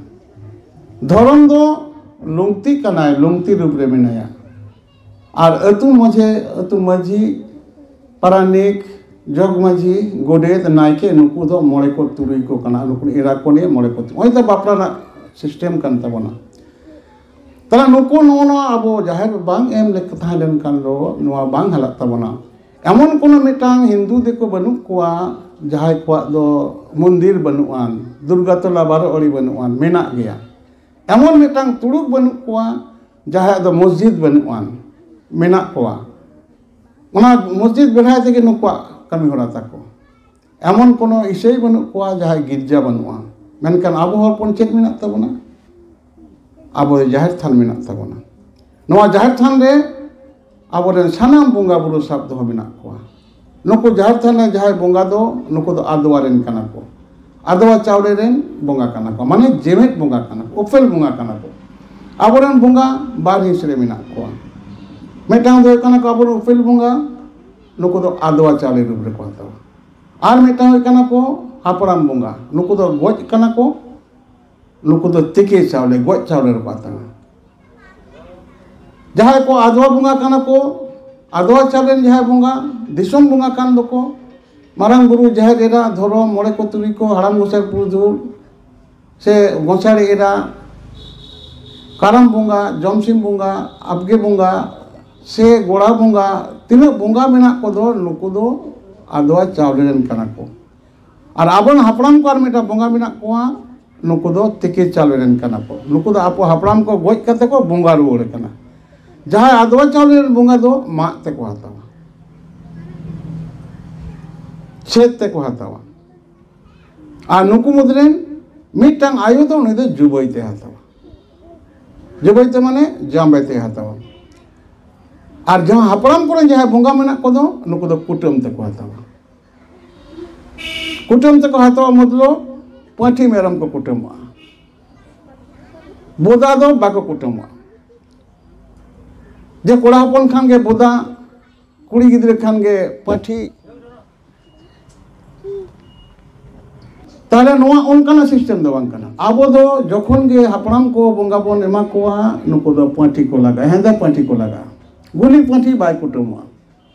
ᱫᱷᱚᱨᱚᱢ ᱫᱚ ᱞᱩᱝᱛᱤ ᱠᱟᱱᱟᱭ, ᱞᱩᱝᱛᱤ ᱨᱩᱯ ᱨᱮ ᱢᱮᱱᱟᱭᱟ᱾ ᱟᱨ ᱟᱹᱛᱩ ᱢᱟᱹᱡᱷᱤ, ᱟᱹᱛᱩ ᱢᱟᱹᱡᱷᱤ, ᱯᱟᱨᱟᱱᱤᱠ, ᱡᱚᱜᱽ ᱢᱟᱹᱡᱷᱤ, ᱜᱚᱰᱮᱛ, ᱱᱟᱭᱠᱮ, ᱱᱩᱠᱩ ᱫᱚ ᱢᱚᱬᱮ ᱠᱚ ᱛᱩᱨᱩᱭ ᱠᱚ ᱠᱟᱱᱟ᱾ ᱱᱩᱠᱩ ᱮᱨᱟ ᱠᱚ ᱱᱤᱭᱮ ᱢᱚᱬᱮ ᱠᱚ ᱛᱩᱨᱩᱭ, ᱱᱚᱜᱼᱚᱭ ᱛᱚ ᱵᱟᱯᱞᱟ ᱨᱮᱱᱟᱜ ᱥᱤᱥᱴᱮᱢ ᱠᱟᱱ ᱛᱟᱵᱚᱱᱟ᱾ ᱛᱟᱦᱞᱮ ᱱᱩᱠᱩ ᱱᱚᱜᱼᱚ ᱱᱚᱣᱟ ᱟᱵᱚ ᱡᱟᱦᱮᱨ ᱵᱟᱝ ᱮᱢ ᱞᱮᱠ ᱛᱟᱦᱮᱸ ᱞᱮᱱᱠᱷᱟᱱ ᱫᱚ ᱱᱚᱣᱟ ᱵᱟᱝ ᱦᱟᱞᱟᱜ ᱛᱟᱵᱚᱱᱟ᱾ ᱮᱢᱚᱱ ᱠᱳᱱᱳ ᱢᱤᱫᱴᱟᱝ ᱦᱤᱱᱫᱩ ᱫᱤᱠᱩ ᱵᱟᱹᱱᱩᱜ ᱠᱚᱣᱟ ᱡᱟᱦᱟᱸᱭ ᱠᱚᱣᱟᱜ ᱫᱚ ᱢᱚᱱᱫᱤᱨ ᱵᱟᱹᱱᱩᱜ ᱟᱱ, ᱫᱩᱨᱜᱟ ᱛᱚᱞᱟ ᱵᱟᱨᱚ ᱟᱹᱲᱤ ᱵᱟᱹᱱᱩᱜ ᱟᱱ, ᱢᱮᱱᱟᱜ ᱜᱮᱭᱟ᱾ ᱮᱢᱚᱱ ᱢᱤᱫᱴᱟᱝ ᱛᱩᱲᱩᱠ ᱵᱟᱹᱱᱩᱜ ᱠᱚᱣᱟ ᱡᱟᱦᱟᱸᱭᱟᱜ ᱫᱚ ᱢᱚᱥᱡᱤᱫ ᱵᱟᱹᱱᱩᱜ ᱟᱱ, ᱢᱮᱱᱟᱜ ᱠᱚᱣᱟ᱾ ᱚᱱᱟ ᱢᱚᱥᱡᱤᱫ ᱵᱮᱲᱦᱟᱭ ᱛᱮᱜᱮ ᱱᱩᱠᱩᱣᱟᱜ ᱠᱟᱹᱢᱤ ᱦᱚᱨᱟ ᱛᱟᱠᱚ᱾ ᱮᱢᱚᱱ ᱠᱳᱱᱳ ᱤᱥᱟᱹᱭ ᱵᱟᱹᱱᱩᱜ ᱠᱚᱣᱟ ᱡᱟᱦᱟᱸᱭ ᱜᱤᱨᱡᱟ ᱵᱟᱹᱱᱩᱜᱼᱟ᱾ ᱢᱮᱱᱠᱷᱟᱱ ᱟᱵᱚ ᱦᱚᱲ ᱦᱚᱯᱚᱱ ᱪᱮᱫ ᱢᱮᱱᱟᱜ ᱛᱟᱵᱚᱱᱟ? ᱟᱵᱚ ᱡᱟᱦᱮᱨ ᱛᱷᱟᱱ ᱢᱮᱱᱟᱜ ᱛᱟᱵᱚᱱᱟ᱾ ᱱᱚᱣᱟ ᱡᱟᱦᱮᱨ ᱛᱷᱟᱱ ᱨᱮ ᱟᱵᱚᱨᱮᱱ ᱥᱟᱱᱟᱢ ᱵᱚᱸᱜᱟ ᱵᱩᱨᱩ ᱥᱟᱵ ᱫᱚᱦᱚ ᱢᱮᱱᱟᱜ ᱠᱚᱣᱟ᱾ ᱱᱩᱠᱩ ᱡᱟᱦᱮᱨ ᱛᱷᱟᱱ ᱨᱮ ᱡᱟᱦᱟᱸᱭ ᱵᱚᱸᱜᱟ ᱫᱚ, ᱱᱩᱠᱩ ᱫᱚ ᱟᱫᱣᱟ ᱨᱮᱱ ᱠᱟᱱᱟ ᱠᱚ᱾ ᱟᱫᱣᱟ ᱪᱟᱣᱞᱮ ᱨᱮᱱ ᱵᱚᱸᱜᱟ ᱠᱟᱱᱟ ᱠᱚ, ᱢᱟᱱᱮ ᱡᱮᱢᱮᱫ ᱵᱚᱸᱜᱟ ᱠᱟᱱᱟ ᱠᱚ, ᱩᱯᱮᱞ ᱵᱚᱸᱜᱟ ᱠᱟᱱᱟ ᱠᱚ᱾ ᱟᱵᱚᱨᱮᱱ ᱵᱚᱸᱜᱟ ᱵᱟᱨ ᱦᱤᱸᱥ ᱨᱮ ᱢᱮᱱᱟᱜ ᱠᱚᱣᱟ᱾ ᱢᱤᱫᱴᱟᱝ ᱫᱚ ᱦᱩᱭᱩᱜ ᱠᱟᱱᱟ ᱠᱚ ᱟᱵᱚᱨᱮᱱ ᱩᱯᱮᱞ ᱵᱚᱸᱜᱟ, ᱱᱩᱠᱩ ᱫᱚ ᱟᱫᱣᱟ ᱪᱟᱣᱞᱮ ᱨᱩᱯ ᱨᱮᱠᱚ ᱦᱟᱛᱟᱣᱟ᱾ ᱟᱨ ᱢᱤᱫᱴᱟᱝ ᱦᱩᱭᱩᱜ ᱠᱟᱱᱟ ᱠᱚ ᱦᱟᱯᱲᱟᱢ ᱵᱚᱸᱜᱟ, ᱱᱩᱠᱩ ᱫᱚ ᱜᱚᱡ ᱠᱟᱱᱟ ᱠᱚ, ᱱᱩᱠᱩ ᱫᱚ ᱛᱤᱠᱤ ᱪᱟᱣᱞᱮ, ᱜᱚᱡ ᱪᱟᱣᱞᱮ ᱨᱮᱠᱚ ᱦᱟᱛᱟᱣᱟ᱾ ᱡᱟᱦᱟᱸᱭ ᱠᱚ ᱟᱫᱣᱟ ᱵᱚᱸᱜᱟ ᱠᱟᱱᱟ ᱠᱚ, ᱟᱫᱣᱟ ᱪᱟᱣᱞᱮ ᱨᱮᱱ ᱡᱟᱦᱟᱸᱭ ᱵᱚᱸᱜᱟ, ᱫᱤᱥᱚᱢ ᱵᱚᱸᱜᱟ ᱠᱟᱱ ᱫᱚᱠᱚ, ᱢᱟᱨᱟᱝ ᱵᱩᱨᱩ, ᱡᱟᱦᱮᱨ ᱮᱨᱟ, ᱫᱷᱚᱨᱚᱢ, ᱢᱚᱬᱮ ᱠᱚ ᱛᱩᱨᱩᱭ ᱠᱚ, ᱦᱟᱲᱟᱢ ᱜᱚᱸᱥᱟᱭ ᱯᱩᱨᱩᱫᱷᱩᱞ, ᱥᱮ ᱜᱚᱸᱥᱟᱲᱮ ᱮᱨᱟ, ᱠᱟᱨᱟᱢ ᱵᱚᱸᱜᱟ, ᱡᱚᱢᱥᱤᱢ ᱵᱚᱸᱜᱟ, ᱟᱵᱜᱮ ᱵᱚᱸᱜᱟ, ᱥᱮ ᱜᱚᱲᱟ ᱵᱚᱸᱜᱟ, ᱛᱤᱱᱟᱹᱜ ᱵᱚᱸᱜᱟ ᱢᱮᱱᱟᱜ ᱠᱚᱫᱚ, ᱱᱩᱠᱩ ᱫᱚ ᱟᱫᱣᱟ ᱪᱟᱣᱞᱮ ᱨᱮᱱ ᱠᱟᱱᱟ ᱠᱚ᱾ ᱟᱨ ᱟᱵᱚᱨᱮᱱ ᱦᱟᱯᱲᱟᱢ ᱠᱚ ᱟᱨ ᱢᱤᱫᱴᱟᱝ ᱵᱚᱸᱜᱟ ᱢᱮᱱᱟᱜ ᱠᱚᱣᱟ, ᱱᱩᱠᱩ ᱫᱚ ᱛᱤᱠᱤ ᱪᱟᱣᱞᱮ ᱨᱮᱱ ᱠᱟᱱᱟ ᱠᱚ᱾ ᱱᱩᱠᱩ ᱫᱚ ᱟᱵᱚ ᱦᱟᱯᱲᱟᱢ ᱠᱚ ᱜᱚᱡ ᱠᱟᱛᱮ ᱠᱚ ᱵᱚᱸᱜᱟ ᱨᱩᱣᱟᱹᱲ ᱠᱟᱱᱟ᱾ ᱡᱟᱦᱟᱸᱭ ᱟᱫᱣᱟ ᱪᱟᱣᱞᱮ ᱨᱮᱱ ᱵᱚᱸᱜᱟ ᱫᱚ ᱢᱟᱜ ᱛᱮᱠᱚ ᱦᱟᱛᱟᱣᱟ, ᱪᱷᱮᱫ ᱛᱮᱠᱚ ᱦᱟᱛᱟᱣᱟ᱾ ᱟᱨ ᱱᱩᱠᱩ ᱢᱩᱫᱽᱨᱮ ᱢᱤᱫᱴᱟᱝ ᱟᱭᱳ ᱫᱚ ᱩᱱᱤ ᱫᱚ ᱡᱩᱵᱟᱹᱭ ᱛᱮ ᱦᱟᱛᱟᱣᱟ, ᱡᱩᱵᱟᱹᱭ ᱛᱮ ᱢᱟᱱᱮ ᱡᱟᱢᱵᱟᱭ ᱛᱮ ᱦᱟᱛᱟᱣᱟ᱾ ᱟᱨ ᱡᱟᱦᱟᱸ ᱦᱟᱯᱲᱟᱢ ᱠᱚᱨᱮᱱ ᱡᱟᱦᱟᱸᱭ ᱵᱚᱸᱜᱟ ᱢᱮᱱᱟᱜ ᱠᱚᱫᱚ, ᱱᱩᱠᱩ ᱫᱚ ᱠᱩᱴᱟᱹᱢ ᱛᱮᱠᱚ ᱦᱟᱛᱟᱣᱟ᱾ ᱠᱩᱴᱟᱹᱢ ᱛᱮᱠᱚ ᱦᱟᱛᱟᱣᱟ ᱢᱚᱛᱞᱚᱵ ᱯᱟᱹᱴᱷᱤ ᱢᱮᱨᱚᱢ ᱠᱚ ᱠᱩᱴᱟᱹᱢᱚᱜᱼᱟ, ᱵᱚᱫᱟ ᱫᱚ ᱵᱟᱠᱚ ᱠᱩᱴᱟᱹᱢᱚᱜᱼᱟ᱾ ᱡᱮ ᱠᱚᱲᱟ ᱦᱚᱯᱚᱱ ᱠᱷᱟᱱ ᱜᱮ ᱵᱚᱫᱟ, ᱠᱩᱲᱤ ᱜᱤᱫᱽᱨᱟᱹ ᱠᱷᱟᱱ ᱜᱮ ᱯᱟᱹᱴᱷᱤ᱾ ᱛᱟᱦᱞᱮ ᱱᱚᱣᱟ ᱚᱱᱠᱟᱱᱟᱜ ᱥᱤᱥᱴᱮᱢ ᱫᱚ ᱵᱟᱝ ᱠᱟᱱᱟ᱾ ᱟᱵᱚ ᱫᱚ ᱡᱚᱠᱷᱚᱱ ᱜᱮ ᱦᱟᱯᱲᱟᱢ ᱠᱚ ᱵᱚᱸᱜᱟ ᱵᱚᱱ ᱮᱢᱟ ᱠᱚᱣᱟ, ᱱᱩᱠᱩ ᱫᱚ ᱯᱟᱹᱴᱷᱤ ᱠᱚ ᱞᱟᱜᱟᱜᱼᱟ, ᱦᱮᱸᱫᱮ ᱯᱟᱹᱴᱷᱤ ᱠᱚ ᱞᱟᱜᱟᱜᱼᱟ᱾ ᱜᱩᱞᱤ ᱯᱟᱹᱴᱷᱤ ᱵᱟᱭ ᱠᱩᱴᱟᱹᱢᱚᱜᱼᱟ᱾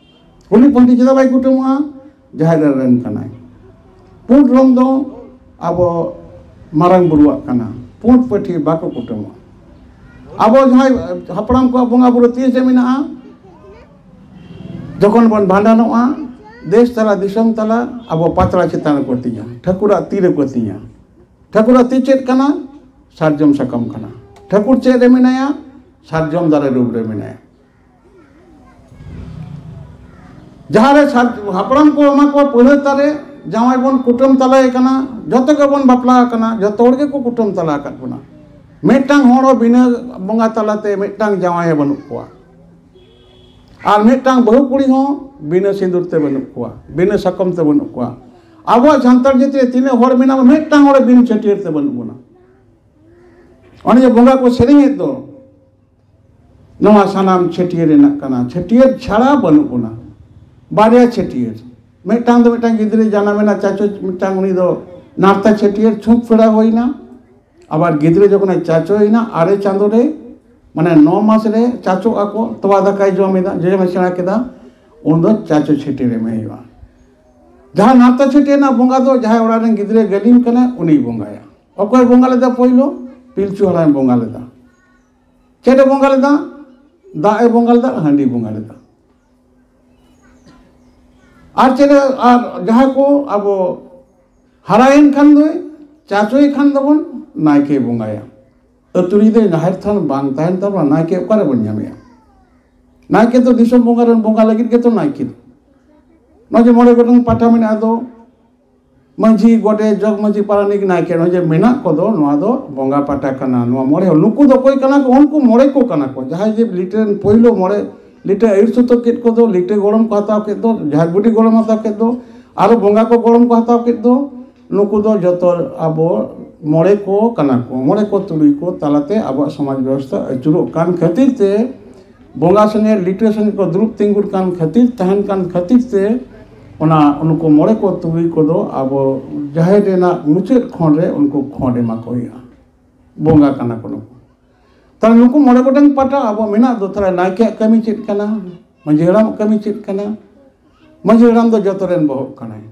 ᱜᱩᱞᱤ ᱯᱟᱹᱴᱷᱤ ᱪᱮᱫᱟᱜ ᱵᱟᱭ ᱠᱩᱴᱟᱹᱢᱚᱜᱼᱟ? ᱡᱟᱦᱮᱨ ᱮᱨᱟ ᱨᱮᱱ ᱠᱟᱱᱟᱭ, ᱯᱩᱸᱰ ᱨᱚᱝ ᱫᱚ ᱟᱵᱚ ᱢᱟᱨᱟᱝ ᱵᱩᱨᱩᱣᱟᱜ ᱠᱟᱱᱟ, ᱯᱩᱸᱰ ᱯᱟᱹᱴᱷᱤ ᱵᱟᱠᱚ ᱠᱩᱴᱟᱹᱢᱚᱜᱼᱟ᱾ ᱟᱵᱚ ᱡᱟᱦᱟᱸᱭ ᱦᱟᱯᱲᱟᱢ ᱠᱚᱣᱟᱜ ᱵᱚᱸᱜᱟ ᱵᱩᱨᱩ ᱛᱤᱥ ᱨᱮ ᱢᱮᱱᱟᱜᱼᱟ? ᱡᱚᱠᱷᱚᱱ ᱵᱚᱱ ᱵᱷᱟᱸᱰᱟᱱᱚᱜᱼᱟ, ᱫᱮᱥ ᱛᱟᱞᱟ ᱫᱤᱥᱚᱢ ᱛᱟᱞᱟ ᱟᱵᱚ ᱯᱟᱛᱲᱟ ᱪᱮᱛᱟᱱ ᱨᱮᱠᱚ ᱛᱤᱧᱟ, ᱴᱷᱟᱹᱠᱩᱨᱟᱜ ᱛᱤ ᱨᱮᱠᱚ ᱛᱤᱧᱟ᱾ ᱴᱷᱟᱹᱠᱩᱨᱟᱜ ᱛᱤ ᱪᱮᱫ ᱠᱟᱱᱟ? ᱥᱟᱨᱡᱚᱢ ᱥᱟᱠᱟᱢ ᱠᱟᱱᱟ᱾ ᱴᱷᱟᱹᱠᱩᱨ ᱪᱮᱫ ᱨᱮ ᱢᱮᱱᱟᱭᱟ? ᱥᱟᱨᱡᱚᱢ ᱫᱟᱨᱮ ᱨᱩᱯ ᱨᱮ ᱢᱮᱱᱟᱭᱟ᱾ ᱡᱟᱦᱟᱸ ᱨᱮ ᱥᱟᱨ-, ᱦᱟᱯᱲᱟᱢ ᱠᱚ ᱮᱢᱟ ᱠᱚᱣᱟ ᱯᱟᱹᱲᱦᱟᱹ ᱛᱟᱞᱮ, ᱡᱟᱶᱟᱭ ᱵᱚᱱ ᱠᱩᱴᱟᱹᱢ ᱛᱟᱞᱟᱭᱮ ᱠᱟᱱᱟ, ᱡᱚᱛᱚ ᱜᱮᱵᱚᱱ ᱵᱟᱯᱞᱟ ᱟᱠᱟᱱᱟ, ᱡᱚᱛᱚ ᱦᱚᱲ ᱜᱮᱠᱚ ᱠᱩᱴᱟᱹᱢ ᱛᱟᱞᱟ ᱟᱠᱟᱫ ᱵᱚᱱᱟ᱾ ᱢᱤᱫᱴᱟᱝ ᱦᱚᱲ ᱦᱚᱸ ᱵᱤᱱᱟᱹ ᱵᱚᱸᱜᱟ ᱛᱟᱞᱟᱛᱮ ᱢᱤᱫᱴᱟᱝ ᱡᱟᱶᱟᱭ ᱦᱚᱸ ᱵᱟᱹᱱᱩᱜ ᱠᱚᱣᱟ, ᱟᱨ ᱢᱤᱫᱴᱟᱝ ᱵᱟᱹᱦᱩ ᱠᱩᱲᱤ ᱦᱚᱸ ᱵᱤᱱᱟᱹ ᱥᱤᱸᱫᱩᱨ ᱛᱮ ᱵᱟᱹᱱᱩᱜ ᱠᱚᱣᱟ, ᱵᱤᱱᱟᱹ ᱥᱟᱠᱚᱢ ᱛᱮ ᱵᱟᱹᱱᱩᱜ ᱠᱚᱣᱟ᱾ ᱟᱵᱚᱣᱟᱜ ᱥᱟᱱᱛᱟᱲ ᱡᱟᱹᱛᱤ ᱨᱮ ᱛᱤᱱᱟᱹᱜ ᱦᱚᱲ ᱢᱮᱱᱟᱜ ᱵᱚᱱᱟ, ᱢᱤᱫᱴᱟᱝ ᱦᱚᱲ ᱵᱤᱱ ᱪᱷᱟᱹᱴᱭᱟᱹᱨ ᱛᱮ ᱵᱟᱹᱱᱩᱜ ᱵᱚᱱᱟ᱾ ᱚᱱᱮ ᱡᱮ ᱵᱚᱸᱜᱟ ᱠᱚ ᱥᱮᱨᱮᱧᱮᱫ ᱫᱚ, ᱱᱚᱣᱟ ᱥᱟᱱᱟᱢ ᱪᱷᱟᱹᱴᱭᱟᱹᱨ ᱨᱮᱱᱟᱜ ᱠᱟᱱᱟ᱾ ᱪᱷᱟᱹᱴᱭᱟᱹᱨ ᱪᱷᱟᱲᱟ ᱵᱟᱹᱱᱩᱜ ᱵᱚᱱᱟ᱾ ᱵᱟᱨᱭᱟ ᱪᱷᱟᱹᱴᱭᱟᱹᱨ, ᱢᱤᱫᱴᱟᱝ ᱫᱚ ᱢᱤᱫᱴᱟᱝ ᱜᱤᱫᱽᱨᱟᱹ ᱡᱟᱱᱟᱢᱮᱱᱟ, ᱪᱟᱪᱚ ᱢᱤᱫᱴᱟᱝ, ᱩᱱᱤ ᱫᱚ ᱱᱟᱨᱛᱟ ᱪᱷᱟᱹᱴᱭᱟᱹᱨ, ᱪᱷᱩᱸᱛ ᱯᱷᱮᱲᱟ ᱦᱩᱭᱱᱟ᱾ ᱟᱵᱟᱨ ᱜᱤᱫᱽᱨᱟᱹ ᱡᱚᱠᱷᱚᱱᱮ ᱪᱟᱪᱚᱭᱮᱱᱟ, ᱟᱨᱮ ᱪᱟᱸᱫᱳ ᱨᱮ ᱢᱟᱱᱮ ᱱᱚ ᱢᱟᱥ ᱨᱮ ᱪᱟᱪᱚᱜ ᱟᱠᱚ, ᱛᱚᱣᱟ ᱫᱟᱠᱟᱭ ᱡᱚᱢ ᱮᱫᱟ, ᱡᱚᱡᱚᱢᱮ ᱥᱮᱬᱟ ᱠᱮᱫᱟ, ᱩᱱ ᱫᱚ ᱪᱟᱪᱚ ᱪᱷᱟᱹᱴᱭᱟᱹᱨ ᱮᱢᱮ ᱦᱩᱭᱩᱜᱼᱟ᱾ ᱡᱟᱦᱟᱸ ᱱᱟᱨᱛᱟ ᱪᱷᱟᱹᱴᱭᱟᱹᱨ ᱨᱮᱱᱟᱜ ᱵᱚᱸᱜᱟ ᱫᱚ ᱡᱟᱦᱟᱸᱭ ᱚᱲᱟᱜ ᱨᱮᱱ ᱜᱤᱫᱽᱨᱟᱹ ᱜᱟᱹᱞᱤᱢ ᱠᱟᱱᱟᱭ, ᱩᱱᱤᱭ ᱵᱚᱸᱜᱟᱭᱟ᱾ ᱚᱠᱚᱭ ᱵᱚᱸᱜᱟ ᱞᱮᱫᱟ? ᱯᱳᱭᱞᱳ ᱯᱤᱞᱪᱩ ᱦᱟᱲᱟᱢᱮ ᱵᱚᱸᱜᱟ ᱞᱮᱫᱟ᱾ ᱪᱮᱫ ᱮ ᱵᱚᱸᱜᱟ ᱞᱮᱫᱟ? ᱫᱟᱜ ᱮ ᱵᱚᱸᱜᱟ ᱞᱮᱫᱟ, ᱦᱟᱺᱰᱤ ᱵᱚᱸᱜᱟ ᱞᱮᱫᱟ᱾ ᱟᱨ ᱪᱮᱫ ᱮ-, ᱟᱨ ᱡᱟᱦᱟᱸᱭ ᱠᱚ ᱟᱵᱚ ᱦᱟᱨᱟᱭᱮᱱ ᱠᱷᱟᱱ ᱫᱚᱭ, ᱪᱟᱪᱚᱭᱮ ᱠᱷᱟᱱ ᱫᱚᱵᱚᱱ, ᱱᱟᱭᱠᱮ ᱵᱚᱸᱜᱟᱭᱟ᱾ ᱟᱹᱛᱩ ᱨᱮ ᱡᱩᱫᱤ ᱡᱟᱦᱮᱨ ᱛᱷᱟᱱ ᱵᱟᱝ ᱛᱟᱦᱮᱱ ᱛᱟᱵᱚᱱᱟ, ᱱᱟᱭᱠᱮ ᱚᱠᱟᱨᱮ ᱵᱚᱱ ᱧᱟᱢᱮᱭᱟ? ᱱᱟᱭᱠᱮ ᱫᱚ ᱫᱤᱥᱚᱢ ᱵᱚᱸᱜᱟ ᱨᱮᱱ ᱵᱚᱸᱜᱟ ᱞᱟᱹᱜᱤᱫ ᱜᱮᱛᱚ ᱱᱟᱭᱠᱮ ᱫᱚ᱾ ᱱᱚᱜᱼᱚᱭ ᱡᱮ ᱢᱚᱬᱮ ᱜᱚᱴᱟᱝ ᱯᱟᱴᱟ ᱢᱮᱱᱟᱜᱼᱟ ᱫᱚ, ᱢᱟᱹᱡᱷᱤ, ᱜᱚᱰᱮᱛ, ᱡᱚᱜᱽ ᱢᱟᱹᱡᱷᱤ, ᱯᱟᱨᱟᱱᱤᱠ, ᱱᱟᱭᱠᱮ, ᱱᱚᱜᱼᱚᱭ ᱡᱮ ᱢᱮᱱᱟᱜ ᱠᱚᱫᱚ, ᱱᱚᱣᱟ ᱫᱚ ᱵᱚᱸᱜᱟ ᱯᱟᱴᱟ ᱠᱟᱱᱟ᱾ ᱱᱚᱣᱟ ᱢᱚᱬᱮ ᱦᱚᱲ, ᱱᱩᱠᱩ ᱫᱚ ᱚᱠᱚᱭ ᱠᱟᱱᱟ ᱠᱚ? ᱩᱱᱠᱩ ᱢᱚᱬᱮ ᱠᱚ ᱠᱟᱱᱟ ᱠᱚ᱾ ᱡᱟᱦᱟᱸᱭ ᱡᱮ ᱞᱤᱴᱟᱹ ᱨᱮᱱ ᱯᱳᱭᱞᱳ ᱢᱚᱬᱮ, ᱞᱤᱴᱟᱹ ᱟᱹᱭᱩᱨ ᱥᱚᱛᱚ ᱠᱮᱫ ᱠᱚᱫᱚ, ᱞᱤᱴᱟᱹ ᱜᱚᱲᱚᱢ ᱠᱚ ᱦᱟᱛᱟᱣ ᱠᱮᱫ ᱫᱚ, ᱡᱟᱦᱟᱸᱭ ᱵᱩᱰᱷᱤ ᱜᱚᱲᱚᱢ ᱦᱟᱛᱟᱣ ᱠᱮᱫ ᱫᱚ, ᱟᱨᱚ ᱵᱚᱸᱜᱟ ᱠᱚ ᱜᱚᱲᱚᱢ ᱠᱚ ᱦᱟᱛᱟᱣ ᱠᱮᱫ ᱫᱚ, ᱱᱩᱠᱩ ᱫᱚ ᱡᱚᱛᱚ ᱟᱵᱚ ᱢᱚᱬᱮ ᱠᱚ ᱠᱟᱱᱟ ᱠᱚ᱾ ᱢᱚᱬᱮ ᱠᱚ ᱛᱩᱨᱩᱭ ᱠᱚ ᱛᱟᱞᱟᱛᱮ ᱟᱵᱚᱣᱟᱜ ᱥᱚᱢᱟᱡᱽ ᱵᱮᱵᱚᱥᱛᱷᱟ ᱟᱹᱪᱩᱨᱚᱜ ᱠᱟᱱ ᱠᱷᱟᱹᱛᱤᱨ ᱛᱮ, ᱵᱚᱸᱜᱟ ᱥᱚᱸᱜᱮ ᱞᱤᱴᱟᱹ ᱥᱚᱸᱜᱮ ᱠᱚ ᱫᱩᱲᱩᱵ ᱛᱤᱸᱜᱩᱱ ᱠᱟᱱ ᱠᱷᱟᱹᱛᱤᱨ, ᱛᱟᱦᱮᱱ ᱠᱟᱱ ᱠᱷᱟᱹᱛᱤᱨ ᱛᱮ, ᱚᱱᱟ ᱱᱩᱠᱩ ᱢᱚᱬᱮ ᱠᱚ ᱛᱩᱨᱩᱭ ᱠᱚᱫᱚ ᱟᱵᱚ ᱡᱟᱦᱮᱨ ᱨᱮᱱᱟᱜ ᱢᱩᱪᱟᱹᱫ ᱠᱷᱚᱸᱰ ᱨᱮ ᱩᱱᱠᱩ ᱠᱷᱚᱸᱰ ᱮᱢᱟ ᱠᱚ ᱦᱩᱭᱩᱜᱼᱟ᱾ ᱵᱚᱸᱜᱟ ᱠᱟᱱᱟ ᱠᱚ ᱱᱩᱠᱩ᱾ ᱛᱟᱦᱞᱮ ᱱᱩᱠᱩ ᱢᱚᱬᱮ ᱜᱚᱴᱟᱝ ᱯᱟᱴᱟ ᱟᱵᱚ ᱢᱮᱱᱟᱜ ᱫᱚ, ᱛᱟᱦᱞᱮ ᱱᱟᱭᱠᱮᱭᱟᱜ ᱠᱟᱹᱢᱤ ᱪᱮᱫ ᱠᱟᱱᱟ? ᱢᱟᱹᱡᱷᱤ ᱦᱟᱲᱟᱢᱟᱜ ᱠᱟᱹᱢᱤ ᱪᱮᱫ ᱠᱟᱱᱟ? ᱢᱟᱹᱡᱷᱤ ᱦᱟᱲᱟᱢ ᱫᱚ ᱡᱚᱛᱚ ᱨᱮᱱ ᱵᱚᱦᱚᱜ ᱠᱟᱱᱟᱭ,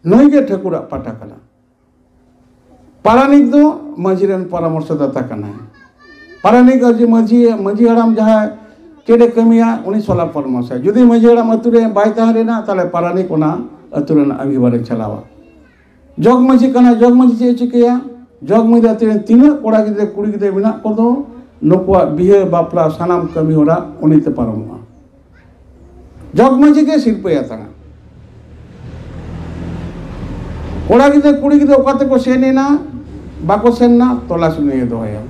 ᱱᱩᱭ ᱜᱮ ᱴᱷᱟᱹᱠᱩᱨᱟᱜ ᱯᱟᱴᱟ ᱠᱟᱱᱟ᱾ ᱯᱟᱨᱟᱱᱤᱠ ᱫᱚ ᱢᱟᱹᱡᱷᱤ ᱨᱮᱱ ᱯᱚᱨᱟᱢᱚᱨᱥᱚ ᱫᱟᱛᱟ ᱠᱟᱱᱟᱭ᱾ ᱯᱟᱨᱟᱱᱤᱠ ᱟᱨ ᱡᱮ ᱢᱟᱹᱡᱷᱤ, ᱢᱟᱹᱡᱷᱤ ᱦᱟᱲᱟᱢ ᱡᱟᱦᱟᱸ ᱪᱮᱫ ᱮ ᱠᱟᱹᱢᱤᱭᱟ, ᱩᱱᱤ ᱥᱟᱞᱟᱜ ᱯᱚᱨᱟᱢᱚᱨᱥᱚᱭᱟ᱾ ᱡᱩᱫᱤ ᱢᱟᱹᱡᱷᱤ ᱦᱟᱲᱟᱢ ᱟᱹᱛᱩ ᱨᱮ ᱵᱟᱭ ᱛᱟᱦᱮᱸ ᱞᱮᱱᱟ, ᱛᱟᱦᱞᱮ ᱯᱟᱨᱟᱱᱤᱠ ᱚᱱᱟ ᱟᱹᱛᱩ ᱨᱮᱱᱟᱜ ᱟᱺᱜᱤᱵᱷᱟᱨᱮ ᱪᱟᱞᱟᱣᱟ᱾ ᱡᱚᱜᱽ ᱢᱟᱹᱡᱷᱤ ᱠᱟᱱᱟᱭ, ᱡᱚᱜᱽ ᱢᱟᱹᱡᱷᱤ ᱪᱮᱫ ᱮ ᱪᱤᱠᱟᱹᱭᱟ? ᱡᱚᱜᱽ ᱢᱟᱹᱡᱷᱤ ᱟᱹᱛᱩ ᱨᱮᱱ ᱛᱤᱱᱟᱹᱜ ᱠᱚᱲᱟ ᱜᱤᱫᱽᱨᱟᱹ ᱠᱩᱲᱤ ᱜᱤᱫᱽᱨᱟᱹ ᱢᱮᱱᱟᱜ ᱠᱚᱫᱚ, ᱱᱩᱠᱩᱣᱟᱜ ᱵᱤᱦᱟᱹ ᱵᱟᱯᱞᱟ ᱥᱟᱱᱟᱢ ᱠᱟᱹᱢᱤ ᱦᱚᱨᱟ ᱩᱱᱤ ᱛᱮ ᱯᱟᱨᱚᱢᱚᱜᱼᱟ᱾ ᱡᱚᱜᱽ ᱢᱟᱹᱡᱷᱤ ᱜᱮ ᱥᱤᱨᱯᱟᱹᱭ ᱦᱟᱛᱟᱣᱟ᱾ ᱠᱚᱲᱟ ᱜᱤᱫᱽᱨᱟᱹ ᱠᱩᱲᱤ ᱜᱤᱫᱽᱨᱟᱹ ᱚᱠᱟ ᱛᱮᱠᱚ ᱥᱮᱱ ᱮᱱᱟ, ᱵᱟᱠᱚ ᱥᱮᱱ ᱮᱱᱟ, ᱛᱚᱞᱟᱥ ᱩᱱᱤᱭ ᱫᱚᱦᱚᱭᱟ᱾